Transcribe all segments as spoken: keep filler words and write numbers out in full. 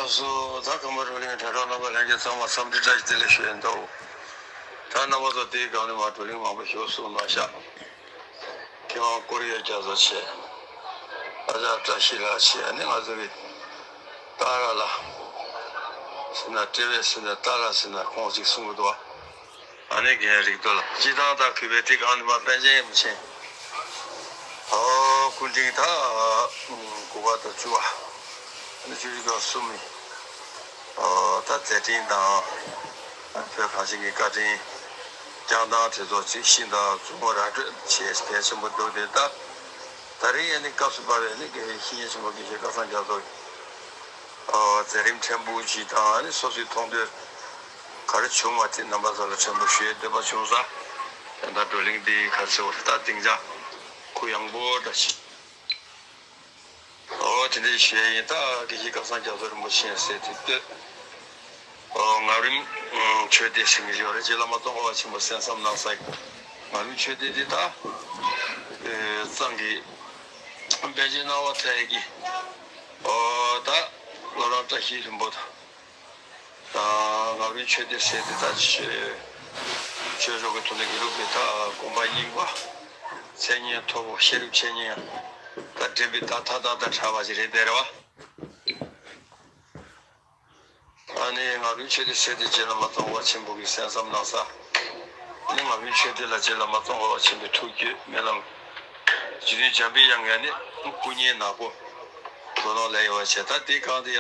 སོ་ད་ཁམས་པ་བགྲོ་གླེང་དྲ་གྲོགས་རྣམ་པ་ལྷན་རྒྱས་ཚང་མ་འཚམས་འདྲི་བཀྲ་ཤིས་བདེ་ལེགས་ཞུ་ཡིན་འདུག་ད་རྣམ་པ་ཚོ་དེའི་སྒང་ནས་མ་བགྲོ་གླེང་མང་པོ་ཞུ་གསུངས་མ་བཞག་མཁས་དབང་ཀོ་རི་ཡ་རྒྱ་མཚོ་ཆེ། ཨ་ཅག་བཀྲ་ཤིས་ལགས་ཆེ། ཨ་ནི་ང་ཚོ་གི་ཏཱ་ར་ལ་ཟེར་ན་ཏྲེ་བེ་ཟེར་ན་ཏཱ་ར་ཟེར་ན་ཁོང་ཅིག་གསུང་གི་འདུག་བ། ཨ་ནི་རྒན་རིག་རྡོ་ལགས་སྤྱི་བཏང་ད་གུས་པའི་ཐིག་ཁང་ནི་མ་པཎ་ཆེན་མི་ཆེན། ཨོ་སྐུ་ཕྲེང་ད་དགུ་པ་དང་བཅུ་པ། ཨ་ནི་བཅུ་བཞི་དང་གསུམ་ནི། ཨོ་ད་མཛད་འཕྲིན་དང་། བོད་གངས་ཅན་གྱི་བཀའ་དྲིན། བསྐྱངས་སྟངས་དེ་ཚོ་ཅིག་ཤིང་དང་མཛུབ་མོ་ར་སྤྲོད་བྱེད་གལ་ཆེན་པོ་འདུག་དེ་ད། ད་རེས་ཨ་ནི་སྐབས་སུ་བབས་པའི་ཨ་ནི་དགེ་བའི་བཤེས་གཉེན་ཆེན་པོ་དགེ་བཤེས་སྐལ་བཟང་རྒྱ་མཚོ་གི། ཨོ་མཛད་རིམ་ཕྲན་བུ་ཅིག་དང་ཨ་ནི་སོ་སོའི་མཐོང་ཐོས། ག་རེ་བྱུང་བ་དེ་རྣམ་པ་ཚོ་ལ་ཕྲན་བུ་ཞུ་འདོད་པ་བྱུང་ཙང་། ད་ལྟ་བགྲོ་གླེང་འདི་ག་རེ་ཟེར་བ་ད་སྡིངས་ཆ་གུ་ཡངས་པོ་འདྲ་ཞིག་ཨོ་དེ་འདྲ་ཞུ་ཡ་ཡིན། ད་དགེ་བཤེས་སྐལ་བཟང་རྒྱ་མཚོ་རིན་པོ་ཆེ་ཟེར་དེ་ལྟོས། ཨོ་ངག་རིམ་ཆོས་སྡེ་ཟེར་གྱི་ཡོད་རེད། རྗེ་བླ་མ་ཙོང་ཁ་པ་ཆེན་པོ་གསན་བསམ་གནང་ས་ཡི་ངག་རིམ་ཆོས་སྡེ་འདི་ད་གཙང་གི་པཎ་ཆེན་སྣང་བ་མཐའ་ཡས་ཀྱི་ཨོ་ད་བླ་བྲང་བཀྲ་ཤིས་ལྷུན་པོ་དང་། ད་ངག་རིམ་ཆོས་སྡེ་ཟེར་དེ་ད་ཆོས་ཆོས་ཕྱོགས་ཀྱི་ཐོག་ནས་དགེ་ལུགས་པའི་ད་དགོན་པ་རྙིང་པ། མཚན་སྙན་མཐོ་པོ་ཤེས་རབ་འཆད་ཉན་ཡང་ད་འདྲེན་པའི་ད་ཐ་དག་དང་བྲལ་བ་ཞིག་རེད་དེ་རེད་བ། ཨ་ནི་ངག་རིམ་ཆོས་སྡེ་ཟེར་དེ་རྗེ་བླ་མ་ཙོང་ཁ་པ་ཆེན་པོ་གིས་གསན་བསམ་གནང་ས། ཨ་ནི་ངག་རིམ་ཆོས་སྡེ་ལ་རྗེ་བླ་མ་ཙོང་ཁ་པ་ཆེན་པོའི་ཐུགས་བསྐྱེད་སྨོན་ལམ། རྗེ་བཙུན་འཇམ་པའི་དབྱངས་ཀྱི་ཨ་ནི་སྐུ་བརྙན་ནག་པོ། དོ་ནང་ལས་ཡོད་བ་བྱས་ད་དེའི་སྒང་དེ་ཡ།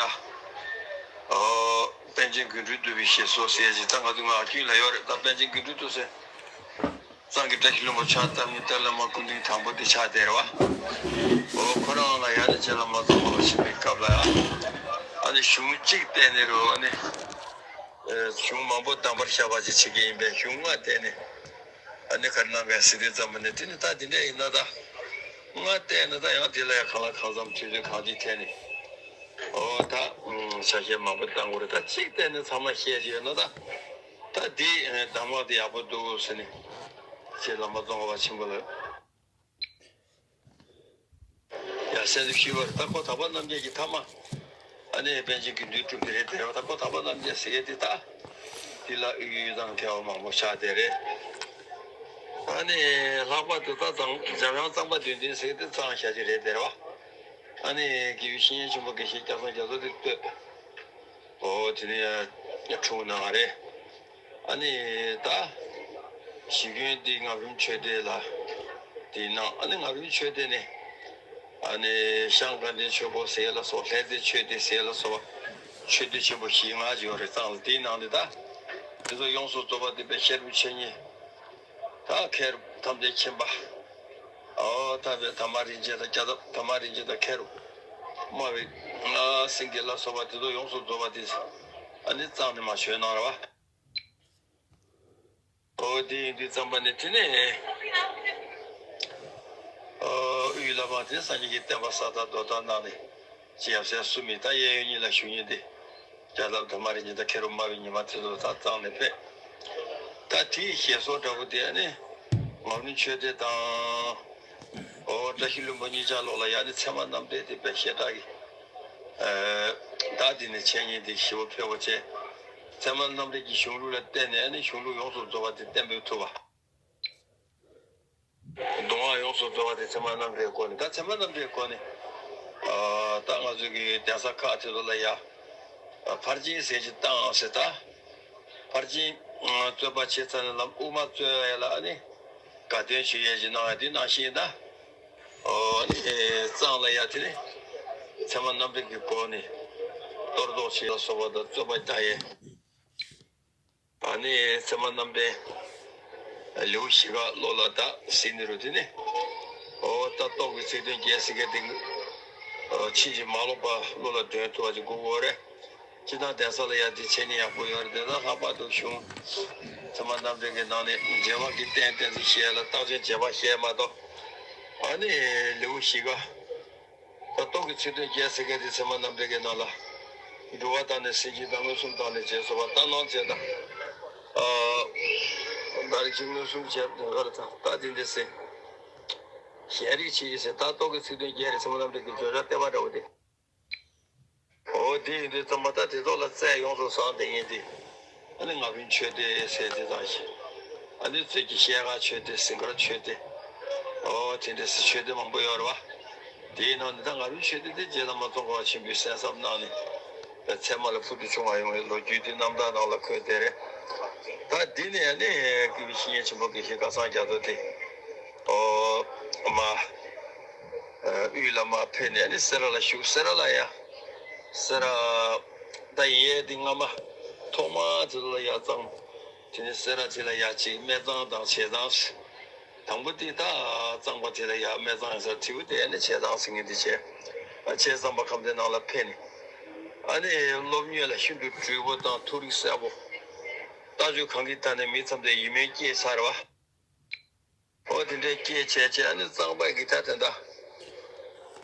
ཨོ། པཎ་ཆེན་དགེ་འདུན་བསྡུས་པའི་ཞེས་སོགས་ཟེར་ཞིག་ད་ང་ཚོ་ངག་རྒྱུན་ལ་ཡོད་རེད། ད་པཎ་ཆེན་དགེ་འདུན་བསྡུས་ཟེར། གཙང་གི་བཀྲ་ཤིས་ལྷུན་པོ་ཕྱག་བཏབ་མཁན་ཏཱ་ལའི་བླ་མ་སྐུ་ཕྲེང་དང་པོ་དེ་ཆགས་བསྡད་རེད་བ། ཨོ་ཁོ་རང་ལ་ཡ་ནི་རྗེ་བླ་མ་ཙོང་ཁ་པ་ཆེན་པོའི་སྐབས་ལ་ཡ། ཨ་ནི་གཞུང་གཅིག་བལྟས་ནས་རུ་ཨ་ནི། གཞུང་མང་པོ་གདམས་པར་བཞག་པ་ཅིག་བྱེད་ཀྱི་ཡིན་པས་གཞུང་ལྔ་བལྟས་ནས། ཨ་ནི་ག་རེ་གནང་ག་ཟེར་དུས་ཙམ་པ་ནས་དེ་ནི་ད་དེ་འདྲ་ཡིན་ན་ད། ལྔ་བལྟས་ན་ད་ཡང་དེ་ལ་ཡང་གང་ལ་གང་འཚམ་དུས་ཚོད་གང་ཅིག་འཐེན་ནས། ཨོ་ད། ཆ་ཤས་མང་པོ་བཏང་དགོས་རེད། ད་གཅིག་བལྟས་ནས་ཚང་མ་ཤེས་ཀྱི་ཡོད་ན་ད། ད་དེ་གདམས་ངག་དེ་ཡག་པོ་འདུག་ཟེར་ནས། རྗེ་བླ་མ་ཙོང་ཁ་པ་ཆེན་པོ་ལ། ཡ་གསན་དུ་ཞུས་པ་རེད། ད་ཁོ་དག་པ་རྣམ་རྒྱལ་གྱི་ཐ་མ། ཨ་ནི་པཎ་ཆེན་དགེ་འདུན་གྲུབ་པ་རེད་དེ་རེད་བ། ད་ཁོ་དག་པ་རྣམ་རྒྱལ་ཟེར་ཡས་དེ་ད། དེ་ལ་ཡུལ་དང་མཁས་པ་མང་པོ་ཆགས་བསྡད་རེད། ཨ་ནི་ལྷག་པར་དུ་ད་ཚང་འཇམ་དབྱངས་གཙང་པ་བདུན་ལྡན་ཟེར་དེ་གཙང་ཤ་ཅིག་རེད་དེ་རེད་བ། ཨ་ནི་དགེ་བའི་བཤེས་གཉེན་ཆེན་པོ་དགེ་བཤེས་སྐལ་བཟང་རྒྱ་མཚོ་དེ་ལྟོས། ཨོ་དེ་ནས་འཁྲུངས་གནང་བ་རེད། ཨ་ནི་ད། གཞི་ཁྱོན་འདི་ངག་རིམ་ཆོས་སྡེ་ལ། དེའི་ནང་ཨ་ནི་ངག་རིམ་ཆོས་སྡེ་ནི། ཨ་ནི་ཤངས་དགའ་ལྡན་ཆོས་འཁོར་ཟེར་ལ་སོགས་ལྷ་རྫས་ཆོས་སྡེ་ཟེར་ལ་སོགས་པ། ཆོས་སྡེ་ཆེན་པོ་བཞི་ལྔ་ཅིག་ཡོད་རེད། གཙང་ལ་དེའི་ནང་ནས་ད། དེ་ཚོ་ཡོངས་སུ་རྫོགས་པ་དེ་པའི་བཤད་སྒྲུབ་འཆད་ཉན། ད་མཁས་གྲུབ་ཐམས་ཅད་མཁྱེན་པ། ཨོ་ད་པའི་དར་མ་རིན་ཆེན་དང་རྒྱ་ཐབས་དར་མ་རིན་ཆེན་དང་མཁས་གྲུབ། སྨྲ་བའི་སེང་གེ་ལ་སོགས་པ་དེ་ཚོ་ཡོངས་སུ་རྫོགས་པ་དེ། ཨ་ནི་གཙང་ནས་མར་བྱོན་གནང་རེད་བ། ཨོ་དེ་ཡིན་དུས་ཙམ་པ་ནས་དེ་ནས། ཨོ་དབུས་ལ་མ་དེ་སངས་རྒྱས་ཀྱི་བསྟན་པ་ཟབ་དང་རྡོ་ཐབས་གནང་ནས་ཡབ་སྲས་གསུམ་ཡིན། ད་གཡས་གཡོན་གཉིས་ལ་བཞུགས་མཁན་དེ། རྒྱ་ཐབས་དར་མ་རིན་ཆེན་དང་མཁས་གྲུབ་སྨྲ་བའི་ཉི་མ་དེ་ཚོ་ད་གཙང་ནས་ཕེབས། ད་དེའི་ཞེས་སོགས་འདྲ་པོ་དེ་ནི་ངག་རིམ་ཆོས་སྡེ་དང་། ཨོ་བཀྲ་ཤིས་ལྷུན་པོ་གཉིས་ཆར་ལོགས་ལ་ཡ་ནི་ཚད་མ་རྣམ་འགྲེལ་དེ་དཔེ་ཞེ་དྲག་གི་ད་དེ་ནི་འཆད་ཉན་དེ་ཞེ་པོ་ཕེབས་པ་བྱས། ཚད་མ་རྣམ་འགྲེལ་གྱི་གཞུང་ལུགས་ལ་བརྟེན་ནས་ནི་གཞུང་ལུགས་ཡོངས་སུ་རྫོགས་པ་དེ་གཏན་འབེབས་ཐུབ་པ། མདོ་སྔགས་ཡོངས་སུ་རྫོགས་པ་དེ་ཚད་མ་རྣམ་འགྲེལ་སྐོར་ནས། ད་ཚད་མ་རྣམ་འགྲེལ་སྐོར་ནས། ཨ་ད་ང་ཚོ་གི་གདན་ས་ཁག་དེ་ཚོ་ལ་ཡ། ཨ་ཕར་ཕྱིན་ཟེར་གྱི་བཏང་ཟེར་ད། ཕར་ཕྱིན་རྩོད་པ་བྱེད་ཚར་ནས་ལམ་དབུ་མ་རྩོད་ཡ་ལ་ཨ་ནི། དགའ་སྟོན་ཞུ་ཡས་ཀྱི་གནང་བ་དེ་ནང་བཞིན་ད། ཨོ་ནི་གཙང་ལ་ཡ་དེ་ནི། ཚད་མ་རྣམ་འགྲེལ་གྱི་སྒོ་ནས། གཏོར་བཟློག་བྱེད་ལ་སོགས་པ་དང་རྩོད་པ་རྒྱག་ཡས། ཨ་ནི་ཚད་མ་རྣམ་འགྲེལ་ལེའུ་བཞི་ཀ་བློ་ལ་ད་ཟིན་ནི་རུ་དེ་ནི། ཨོ་ད་རྟོག་གེའི་ཚིག་དོན་བརྒྱད་ཟེར་མཁན་དེ། ཨོ་ཕྱིན་ཅི་མ་ལོག་པ་བློ་ལ་འདོན་ཐུབ་པ་ཅིག་དགོས་ཀྱི་ཡོད་རེད། སྤྱིར་བཏང་གདན་ས་ལ་ཡ་དེ་འཆད་ཉན་ཡག་པོ་ཡོད་རེད། དེ་དག་ལྷག་པར་དུ་གཞུང་ཚད་མ་རྣམ་འགྲེལ་གྱི་ནང་ནས་རྒྱལ་བ་གི་བསྟན་བསྟན་འཛིན་བཤད་ལ་རྟགས་ཅན་རྗེས་དཔག་བཤད་མ་གཏོགས། ཨ་ནི་ལེའུ་བཞི་ཀ་ད་རྟོག་གེའི་ཚིག་དོན་བརྒྱད་ཟེར་མཁན་དེ་ཚད་མ་རྣམ་འགྲེལ་གྱི་ནང་ལ། འགྲོ་བ་དང་ནི་སེམས་ཅན་དང་མངོན་སུམ་དང་ནི་བྱས་སོ་བ་ལྟར་སྣང་བྱེད་དང་། ཨ་ད་རིག་བྱེད་མངོན་སུམ་བྱེད་དོན་ག་ལ་ད་ལྟ་དེ་འདྲ་ཟེར། གཞན་རིག་བྱེད་ཟེར་ད་རྟོག་གེའི་ཚིག་དོན་བརྒྱད་རེད། ཚད་མ་རྣམ་འགྲེལ་གྱི་བརྗོད་བྱ་བསྟན་པ་འདྲ་བོ་དེ། ཨོ། དེ་ཡིན་དུས་ཙམ་པ་ད་དེ་ཚོ་ལ་རྩལ་ཡོངས་སུ་བཟང་དེ་ཡིན་ཏེ། ཨ་ནི་ང་ཕན་ཆོས་སྡེ་ཟེར་དེ་དང་ཞིག་ཨ་ནི་རྩེ་གི་ཤེལ་དཀར་ཆོས་སྡེ་ཟིང་དཀར་ཆོས་སྡེ། ཨོ་དེ་འདྲ་སེ་ཆོས་སྡེ་མང་པོ་ཡོད་རེད་བ། དེའི་ནང་ནས་ད་ང་ཕན་ཆོས་སྡེ་དེ་རྗེ་བླ་མ་ཙོང་ཁ་པ་ཆེན་པོས་གསན་བསམ་གནང་ནས་ཚད་མ་ལ་ཕུལ་དུ་བྱུང་བ་ཡོང་བའི་ལོ་རྒྱུས་དེ་རྣམ་ཐར་ནང་ལ་འཁོད་བསྡད་རེད། ད་འདི་ནས་ཨ་ནི་དགེ་བའི་བཤེས་གཉེན་ཆེན་པོ་དགེ་བཤེས་སྐལ་བཟང་རྒྱ་མཚོ་དེ་ཨོ་མ་དབུས་ལ་མར་ཕེབས་ནས་ཨ་ནི་སེ་ར་ལ་བཞུགས། སེ་ར་ལ་ཡ། སེ་ར་ད་ཡིན་ཡས་འདི་སྔ་མ་ཐོག་མ་དེ་ཚོ་ལ་ཡ་གཙང་། དེ་ནས་སེ་ར་དེ་ལ་ཡ་གཅིག་སྨད་གཙང་དང་བྱས་གཙང་། དང་པོ་དེ་ད་གཙང་པ་དེ་ལ་ཡ་སྨད་གཙང་ཡིན་ས། དེའུ་དེ་ནས་བྱས་གཙང་ཟེར་མཁན་དེ་བྱས། ཨ་བྱས་གཙང་པ་ཁམས་ཚན་ནང་ལ་ཕེབས་ནས། ཨ་ནི་སློབ་གཉེར་ལ་ཤིན་ཏུ་དྲོད་པོ་དང་ཐུགས་རིག་གསལ་པོ། ལྟ་སྤྱོད་གང་གི་ཐད་ནས་མི་ཚང་མས་ཡིད་སྨོན་སྐྱེས་ཚར་བ། ཨོ་དེ་འདྲའི་སྐད་ཆ་བྱས་བྱས། ཨ་ནི་གཙང་པ་གི་ད་དེ་འདྲ་དགའ་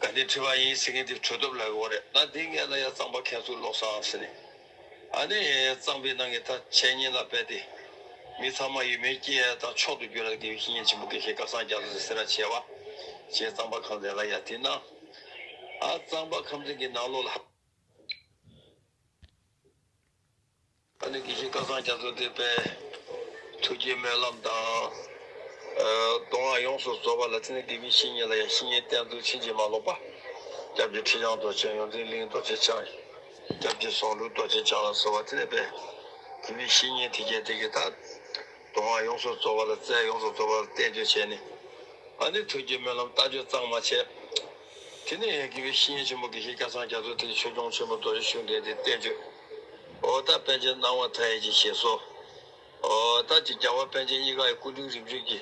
ལྡན་ཁྲི་པ་ཡིན་ཟེར་མཁན་དེ་གྲོས་ཐོབ་ལབ་ཡོད་རེད། ད་དེ་ངས་ལ་ཡ་གཙང་པ་མཁན་ཟུར་བློ་བཟང་ཟེར་ནས། ཨ་ནི་གཙང་པའི་ནང་གི་ད་འཆད་ཉན་ལ་རྦད་དེ་མི་ཚང་མ་ཡིད་སྨོན་སྐྱེ་ཡ་དང་མཆོག་ཏུ་གྱུར་ལ་དགེ་བའི་བཤེས་གཉེན་ཆེན་པོ་དགེ་བཤེས་སྐལ་བཟང་རྒྱ་མཚོ་ཟེར་ར་བྱས་པ། བྱས་གཙང་པ་ཁམས་ཚན་ལ་ཡ་དེ་གནང་། ཨ་གཙང་པ་ཁམས་ཚན་གྱི་ནང་ལོགས་ལ། ཨ་ནི་དགེ་བཤེས་སྐལ་བཟང་རྒྱ་མཚོ་དེ་དཔེ་ཐུགས་བསྐྱེད་སྨོན་ལམ་དང་། ཨ་མདོ་སྔགས་ཡོངས་སུ་རྫོགས་པ་ལ་བརྟེན་ནས་དགེ་བའི་བཤེས་གཉེན་ལ་ཡང་བཤེས་གཉེན་བསྟེན་ཚུལ་ཕྱིན་ཅི་མ་ལོག་པ། སྐྱབས་རྗེ་ཁྲི་བྱང་རྡོ་རྗེ། ཡོངས་འཛིན་གླིང་རྡོ་རྗེ་འཆང་། སྐྱབས་རྗེ་ཟུང་དྲུང་རྡོ་རྗེ་འཆང་ལ་སོགས་པ་དེ་ནས་དཔེ་དགེ་བའི་བཤེས་གཉེན་དེ་གས་དེ་གས་ད་མདོ་སྔགས་ཡོངས་སུ་རྫོགས་པ་ལ་རྩལ་ཡོངས་སུ་རྫོགས་པ་ལ་བསྟེན་བཅོས་བྱས་ནས། ཨ་ནི་ཐུགས་ཀྱི་སྨོན་ལམ་ལྟ་སྤྱོད་གཙང་མ་བྱས། དེ་ནས་དགེ་བའི་བཤེས་གཉེན་ཆེན་པོ་དགེ་བཤེས་སྐལ་བཟང་རྒྱ་མཚོ་དེ་ནི་ཆོས་སྐྱོང་ཆེན་པོ་རྡོ་རྗེ་ཤུགས་ལྡན་དེ་བསྟེན་བཅོས། ཨོ་ད་པཎ་ཆེན་སྣང་བ་མཐའ་ཡས་ཀྱི་ཞེས་སོགས། ཨོ་ད་ཅིག་རྒྱལ་བ་པཎ་ཆེན་གཉིས་ཀ་ཡི་སྐུ་དྲིན་རིམ་བྱོན་གྱི་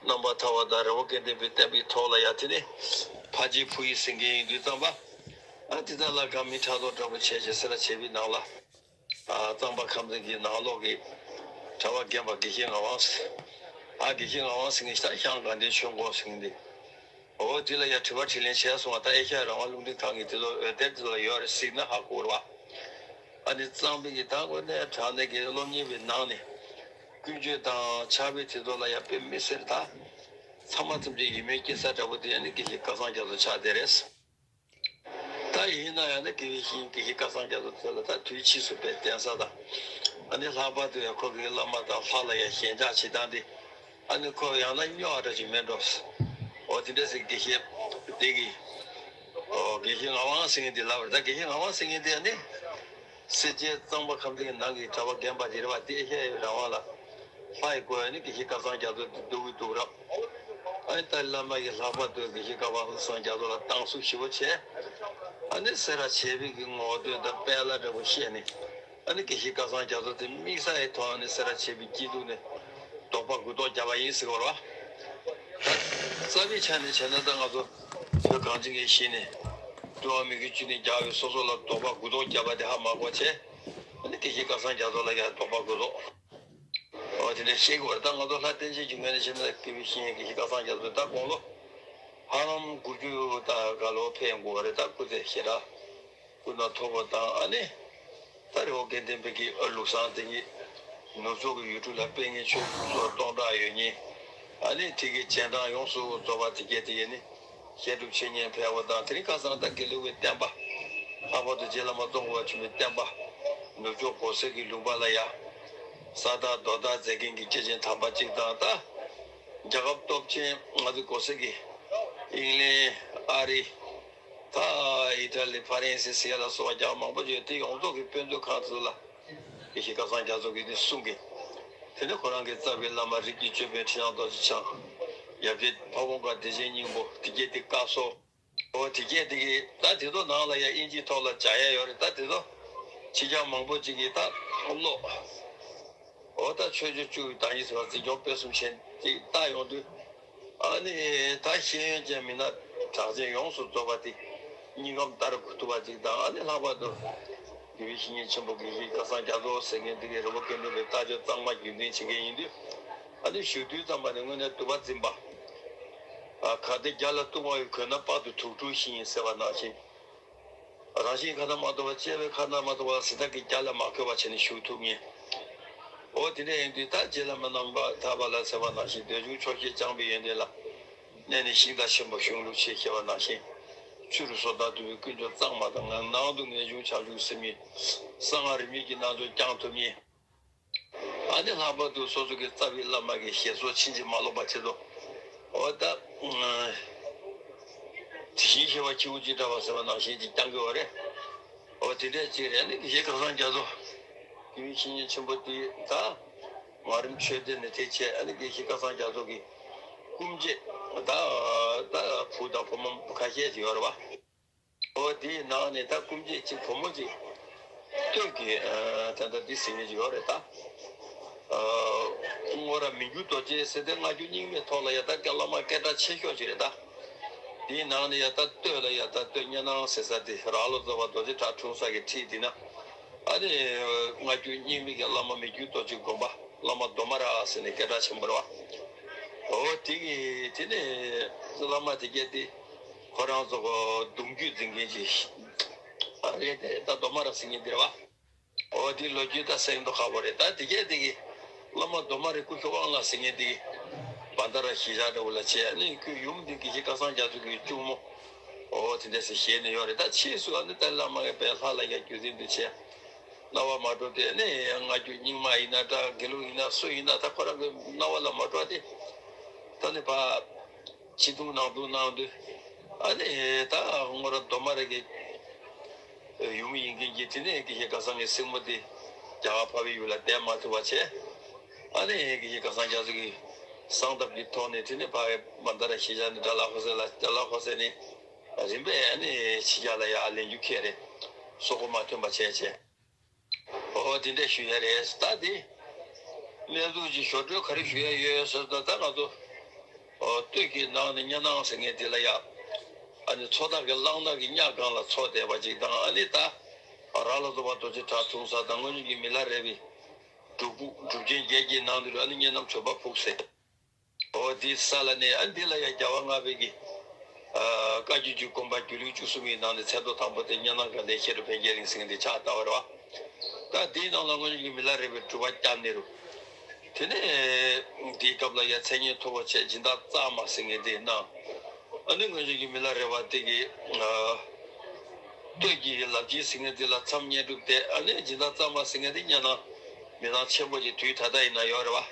རྣམ་པར་ཐར་བ་དང་རི་བོ་དགེ་ལྡན་པའི་བསྟན་པའི་ཐོག་ལ་ཡ་དེ་ནས་ཕ་རྗེས་བུ་ཡི་ཟེར་མཁན་ཡིན་དུས་ཙམ་པ། ཨ་དེ་དག་ལ་དགའ་མི་ཕྲག་དོག་འདྲ་པོ་བྱས་བྱས་སེ་ར་བྱེས་པའི་ནང་ལ། ཨ་གཙང་པ་ཁམས་ཚན་གྱི་ནང་ལོགས་ཀྱི་གྲྭ་པ་རྒན་པ་དགེ་བཤེས་ངག་དབང་ཟེར། ཨ་དགེ་བཤེས་ངག་དབང་ཟེར་མཁན་ཞིག་ད་ཤང་དགའ་ལྡན་ཆོས་འཁོར་ཟེར་མཁན་དེ། འོ་དེ་ལ་ཡ་དྲི་བ་དྲིས་ལན་བྱས་སོང་བ། ད་ཨེ་ཤ་ཡ་རང་དབང་རླུང་འཕྲིན་ཁང་གི་དེ་ཚོ་འོད་སྡེར་དེ་ཚོ་ལ་ཡོད་རེད་གཟིགས་ན་ཧ་གོ་རེད་བ། ཨ་ནི་གཙང་པའི་གི་ད་དངོས་གནས་དྲང་གནས་ཀྱི་སློབ་གཉེར་བའི་ནང་ནས་ཀུན་སྤྱོད་དང་ཕྱག་དཔེ་དེ་ཚོ་ལ་ཡ་དཔེ་མི་སྲིད་ད། ཚང་མ་ཐམས་ཅད་ཡིད་སྨོན་སྐྱེ་ས་འདྲ་པོ་དེ་ཨ་ནི་དགེ་བཤེས་སྐལ་བཟང་རྒྱ་མཚོ་ཆགས་བསྡད་རེད། ད་ཡིན་ན་ཡང་ན་དགེ་བའི་བཤེས་གཉེན་དགེ་བཤེས་སྐལ་བཟང་རྒྱ་མཚོ་དེ་ལ་ད་དུས་ཕྱིས་སུ་དཔེ་བསྟེན་ས་དང་། ཨ་ནི་ལྷག་པར་དུ་ཡང་ཁོ་གི་བླ་མ་དང་ལྷ་ལ་ཡང་ཞེན་ཆགས་བྱེད་སྟངས་དེ། ཨ་ནི་ཁོ་ཡང་ན་སྨྱོ་བ་འདྲ་ཞིག་མེད་འགྲོ། འོ་དེ་འདྲ་ཟེར་དགེ་བཤེས་དེ་གི། འོ་དགེ་བཤེས་ངག་དབང་ཟེར་མཁན་དེ་ལབ་རེད། ད་དགེ་བཤེས་ངག་དབང་ཟེར་མཁན་དེ་ཨ་ནི། སེར་བྱེས་གཙང་པ་ཁམས་ཚན་གྱི་ནང་གི་གྲྭ་པ་རྒན་པ་དེ་རེད་བ། དེ་ཨེ་ཤ་ཡའི་རང་དབང་ལ་ལྷ་ཡི་སྐོར་ཡ་ནི་དགེ་བཤེས་སྐལ་བཟང་རྒྱ་མཚོ་དེ་འདུག་གི་འདུག་རབས། ཨ་ནི་ད་བླ་མ་ཡི་ལྷག་པར་དུ་དགེ་བཤེས་སྐལ་བ་བཟང་རྒྱ་མཚོ་ལ་སྡང་ཟུག་ཞེ་པོ་བྱས། ཨ་ནི་སེ་ར་བྱེས་པའི་གི་ངོ་བསྟོད་དང་དཔལ་ལ་འདྲ་པོ་བཤད་ནས། ཨ་ནི་དགེ་བཤེས་སྐལ་བཟང་རྒྱ་མཚོ་དེ་དམིགས་བསལ་ཡི་ཐོག་ནས་སེ་ར་བྱེས་པའི་སྐྱིད་སྡུག་ནས་དོགས་པ་མགུ་ཏོག་བརྒྱབ་པ་ཡིན་ཟེར་བ་རེད་བ། རྩ་བའི་ཆ་ནས་བྱས་ན་ད་ང་ཚོ་བོད་གངས་ཅན་གྱི་ཞིང་ནས་སྤྲུལ་བ་མི་དགེ་བཅུ་ནས་རྒྱལ་བའི་སོ་སོ་ལ་དོགས་པ་མགུ་ཏོག་བརྒྱབ་པ་དེ་ཧ་མ་གོ་བྱས། ཨ་ནི་དགེ་བཤེས་སྐལ་བཟང་རྒྱ་མཚོ་ལ་ཡང་དོགས་པ་མགུ་ཏོག་ཨོ་དེ་འདྲ་བཤད་དགོས་རེད། ད་ང་ཚོ་ལྷ་བསྟན་ཆེན་གྱི་ངོས་ནས་བཤད་ན་དགེ་བའི་བཤེས་གཉེན་དགེ་བཤེས་སྐལ་བཟང་རྒྱ་མཚོ་ད་དགུང་ལོ་ཧ་ལམ་དགུ་བཅུ་ད་ག་ལོ་ཕེབས་དགོས་རེད། ད་སྐུ་ཚེ་ཞེ་དྲག་སྐུ་ན་མཐོ་པོ་དང་ཨ་ནི། ད་རི་བོ་དགེ་ལྡན་པའི་གི་ཨ་ལུགས་བཟང་དེ་ཉིད་ནུབ་ཕྱོགས་ཀྱི་ཡུལ་གྲུ་ལ་སྤེལ་མཁན་ཆོས་ཚོགས་སྟོང་ཕྲག་ཡོད་མཁན། ཨ་ནི་དེ་གི་རྗེས་འབྲང་ཡོངས་སུ་རྫོགས་པ་དེ་གས་དེ་གས་ནི་བཤད་སྒྲུབ་འཆད་ཉན་ཕལ་པ་དང་། དེ་རིང་ཁ་སང་ད་དགེ་ལུགས་པའི་བསྟན་པ་ལྷག་པར་དུ་རྗེ་བླ་མ་ཙོང་ཁ་པ་ཆེན་པོའི་བསྟན་པ་ནུབ་ཕྱོགས་གོང་གསལ་གྱི་ལུང་པ་ལ་ཡ་ས་བདག་རྡོ་བདག་མཛད་མཁན་གྱི་སྐྱེས་ཆེན་དམ་པ་གཅིག་དང་། ད་རྒྱལ་ཁབ་སྟོབས་ཆེན་ང་ཚོ་གོང་གསལ་གྱི་དབྱིན་ལན་ཨ་རི། ད་ཨི་ཊ་ལི་ཧྥ་རན་སི་ཟེར་ཡ་ལ་སོགས་པ་རྒྱ་མང་པོ་ཡོད་དེ། ཡོངས་རྫོགས་ཀྱི་དཔེ་མཛོད་ཁང་ཚོ་ལ་དགེ་བཤེས་སྐལ་བཟང་རྒྱ་མཚོ་གིས་ནི་གསུང་གི། དེ་ནས་ཁོ་རང་གི་རྩ་བའི་བླ་མ་རིགས་ཀྱི་ཅོད་པན་ཁྲི་བྱང་རྡོ་རྗེ་འཆང་། ཡབ་རྗེ་ཕ་བོང་ཁ་བདེ་ཆེན་སྙིང་པོ་དེ་གས་དེ་བཀའ་སྲོལ། འོ་དེ་གས་དེ་གས་ད་དེ་ཚོ་ནང་ལ་ཡ་དབྱིན་ཇིའི་ཐོག་ལ་སྦྱར་ཡ་ཡོད་རེད། ད་དེ་ཚོ་ཕྱི་རྒྱལ་མང་པོ་ཅིག་གིས་ད་ཀློག་འོ་ད་ཆོས་སྤྱོད་བཅུ་ཡི་བདག་ཉིད་ཟེར་བ་འཛིན་སྐྱོང་སྤེལ་གསུམ་བྱས་ཏེ་བལྟ་ཡོང་དུས། ཨ་ནི་ད་ཤེས་ཡོན་ཅན་མི་སྣ་གྲགས་ཅན་ཡོངས་སུ་རྫོགས་པ་དེ་སྙིང་ཁམས་ལྟར་གོ་ཐུབ་པ་ཅིག་དང་། ཨ་ནི་ལྷག་པར་དུ་དགེ་བའི་བཤེས་གཉེན་ཆེན་པོ་དགེ་བཤེས་སྐལ་བཟང་རྒྱ་མཚོ་ཟེར་མཁན་དེ་གའི་རི་བོ་དགེ་ལྡན་པའི་ལྟ་སྤྱོད་གཙང་མ་རྒྱུན་འཛིན་བྱེད་མཁན་ཡིན་དུས། ཨ་ནི་ཞུ་དུས་ཙམ་པ་ནས་དངོས་གནས་དུ་བ་འཛིན་པ། ཨ་གལ་ཏེ་རྒྱ་ལ་ལྟུང་བ་ཡི་གོས་ན་དཔག་ཏུ་དུག་སྦྲུལ་བཞིན་ཟེར་བ་ནང་བཞིན། རང་བཞིན་ཁ་ན་མ་ཐོ་བ་སྐྱེ་བའི་ཁ་ན་མ་ཐོ་བ་ཟེར་ད་གི་རྒྱ་ལ་མ་འཁོད་པ་བྱས་ནས་བཞུགས་ཐུབ་ངེས། འོ་དེ་འདྲ་ཡིན་དུས་ད་རྗེ་བླ་མ་རྣམ་པར་ཐར་པ་ལ་ཟེར་བ་ནང་བཞིན་འདོད་ཆུང་ཆོག་ཤེས་བཅངས་པའི་ཡོན་ཏན་ལ། གནས་ནས་ཤིང་རྟ་ཆེན་པོ་གཞུང་ལུགས་ཆེ་ཞེས་པ་ནང་བཞིན། ཕྱི་རུ་བཟོ་ལྟ་དུ་བའི་ཀུན་སྤྱོད་གཙང་མ་དང་། ནང་དུ་ངེས་འབྱུང་བྱང་ཆུབ་སེམས་ཉིད་གསང་སྔགས་རིས་མེད་ཀྱི་སྣ་ཚོགས་བསྐྱང་ཐུབ་མཁན། ཨ་ནི་ལྷག་པར་དུ་སོ་སོ་གི་རྩ་བའི་བླ་མ་གི་ཞལ་སོགས་ཕྱིན་ཅི་མ་ལོག་པ་ཆེད་དུ། འོ་ད། དེ་བཞིན་གཤེགས་པ་ཁྱེའུ་ཅི་འདྲ་བ་ཟེར་བ་ནང་བཞིན་ཅིག་བསྐྱང་གི་ཡོད་རེད། འོ་དེ་འདྲས་ཅིག་རེད། ཨ་ནི་དགེ་བཤེས་ཁ་སང་རྒྱ་མཚོ། དགེ་བའི་བཤེས་གཉེན་ཆེན་པོ་དེ་ད། ངོ་རིམ་ཆོས་སྡེ་ནས་དེ་བྱས། ཨ་ནི་དགེ་བཤེས་ཁ་སང་རྒྱ་མཚོ་གི་སྐུ་མཆེད། ད་ད་བུ་དང་བུ་མོ་ཁ་ཤས་ཅིག་ཡོད་རེད་བ། འོ་དེའི་ནང་ནས་ད་སྐུ་མཆེད་ཅིག་བུ་མོ་ཅིག་སྟོད་ཀྱི་ད་ལྟ་འདི་ཟེར་མཁན་ཅིག་ཡོད་རེད་ད། སྔོ་ར་མི་འགྱུར་རྡོ་རྗེ་ཟེར་ཏེ་སྔ་འགྱུར་རྙིང་མའི་ཐོག་ལ་ཡ་ད་བླ་མ་སྐད་གྲགས་ཆེ་ཤོས་ཅིག་རེད་ད། དེའི་ནང་ནས་ཡ་ད་སྟོད་ལ་ཡ་ད་སྟོད་གཉའ་ནང་ཟེར་ས་དེ་རྭ་ལོ་ཙོ་པ་རྡོ་རྗེ་གྲགས་འཁྲུངས་ས་གི་འཁྲིས་འདི་ན། ཨ་ནི་སྔ་འགྱུར་རྙིང་མའི་གི་བླ་མ་མི་འགྱུར་རྡོ་རྗེ་དགོན་པ་བླ་མ་རྡོ་མ་ར་ཟེར་ནས་སྐད་གྲགས་ཆེན་པོ་རེད་བ། འོ་དེ་གི་དེ་ནས་བླ་མ་དེ་གས་དེ། ཁོ་རང་ཚོ་གོ་གདུང་རྒྱུད་འཛིན་མཁན་ཅིག་རེད་དེ། ད་རྡོ་མ་ར་ཟེར་མཁན་དེ་རེད་བ། འོ་དེ་ལོ་རྒྱུས་ད་གསལ་མདོག་ཁ་པོ་རེད། ད་དེ་གས་དེ་གི་བླ་མ་རྡོ་མ་རའི་སྐུ་ཞབས་དབང་ལགས་ཟེར་མཁན་དེ་གི་བན་ད་ར་གཞིས་ཆགས་འདྲ་བོ་ལ་བྱས། ཨ་ནི་ཁོའི་ཡུམ་དེ་དགེ་བཤེས་ཁ་སང་རྒྱ་མཚོ་གི་གཅུང་མོ། འོ་དེ་འདྲ་ཟེར་ཞེས་ནས་ཡོད་རེད། ད་ཕྱིས་སུ་ཨ་ནི་ཏཱ་ལའི་བླ་མ་གིས་བལ་ལྷ་ལ་ཡ་བརྒྱུད་འཛིན་དུ་བྱས། རྣ་བ་མ་འགྲོ་སྟེ་ནི་སྔ་འགྱུར་རྙིང་མ་ཡིན་ན་འདྲ། དགེ་ལུགས་ཡིན་ན་སུ་ཡིན་ན་ད་ཁོ་རང་གི་རྣ་བ་ལ་མ་འགྲོ་སྟེ། ད་ནི་ཕར་ཕྱི་ཐུང་ནང་ཐུང་གནང་དུས། ཨ་ནི་ད་སྔོན་ར་རྡོ་མ་ར་གི་ཡུམ་ཡིན་མཁན་གྱི་དེ་ནས་དགེ་བཤེས་ཁ་སང་གི་སྲིང་མོ་དེ་རྒྱ་གར་འཕགས་པའི་ཡུལ་ལ་བསྡད་མ་ཐུབ་པ་བྱས། ཨ་ནི་དགེ་བཤེས་ཁ་སང་རྒྱ་མཚོ་གིས་གསང་སྟབས་ཀྱི་ཐོག་ནས་དེ་ནས་ཕར་བན་ད་ར་གཞིས་ཆགས་ནས་དགྲ་ལྷ་ཁོ་སེ་ལ། དགྲ་ལྷ་ཁོ་སེ་ནས་རིམ་པས་ཨ་ནི་ཕྱི་རྒྱལ་ལ་ཡར་ལེན་རྒྱུ་ཁེལ་རེད། སྲོག་གོ་མ་ཐོན་པ་བྱས་བྱས། ཨོ་དེ་འདྲ་ཞུ་ཡ་རེད། ད་དེ་གནས་ལུགས་ཀྱི་ཞོར་འཕྲོས་ག་རེ་ཞུ་ཡ་ཡོད་ཟེར་ན། ད་ང་ཚོ་ཨོ་སྟོད་ཀྱི་ནང་ནས་གཉའ་ནང་ཟེར་མཁན་དེ་ལ་ཡ། ཨ་ནི་མཚོ་ཐང་གི་གླང་ནག་གི་གཉའ་སྒང་ལ་མཚོ་བསྡད་པ་ཅིག་དང་། ཨ་ནི་ད་རྭ་ལོ་ཙོ་པ་རྡོ་རྗེ་གྲགས་འཁྲུངས་ས་དང་། སྔོན་བྱོན་གྱི་མི་ལ་རས་པའི་སྒྲུབ་ཕུག་སྒྲུབ་ཆེན་བརྒྱད་ཀྱི་ནང་དུ་ཨ་ནི་གཉའ་ནང་བྱོན་པ་ཕུག་ཟེར། འོ་དེའི་ས་ལ་ནས། ཨ་འདི་ལ་ཡང་རྒྱལ་བ་ལྔ་པའི་གི་ཨ་བཀའ་བརྒྱུད་ཀྱི་དགོན་པ་སྒྱུ་ལུས་བཅུ་གསུམ་ཡི་ནང་ནས་མཚན་ཐོ་དང་པོ་དེ་གཉའ་ནང་དགའ་ལྡན་ཤེས་རབ་འཕེལ་རྒྱས་གླིང་ཟེར་མཁན་དེ་ཆགས་བསྡད་པ་རེད་བ། ད་དེའི་ནང་ལ་སྔོན་བྱོན་གྱི་མི་ལ་རས་པའི་སྒྲུབ་པ་བསྐྱངས་ནས་རུ། དེ་ནས་དེའི་སྐབས་ལ་ཡང་མཚན་སྙན་མཐོ་པོ་བྱས་སྦྱིན་བདག་གཙང་མ་ཟེར་མཁན་དེ་གནང་། ཨ་ནི་སྔོན་བྱོན་གྱི་མི་ལ་རས་པ་དེ་གི་ཨ་སྟོད་ཀྱི་ལབ་ཀྱི་ཟེར་མཁན་དེ་ལ་མཚམས་བསྙེན་སྒྲུབ་བསྡད། ཨ་ནི་སྦྱིན་བདག་གཙང་མ་ཟེར་མཁན་དེ་གཉའ་ནང་མི་ཚང་ཆེན་པོ་ཅིག་དུས་ད་ལྟ་ཡིན་ན་ཡོད་རེད་བ།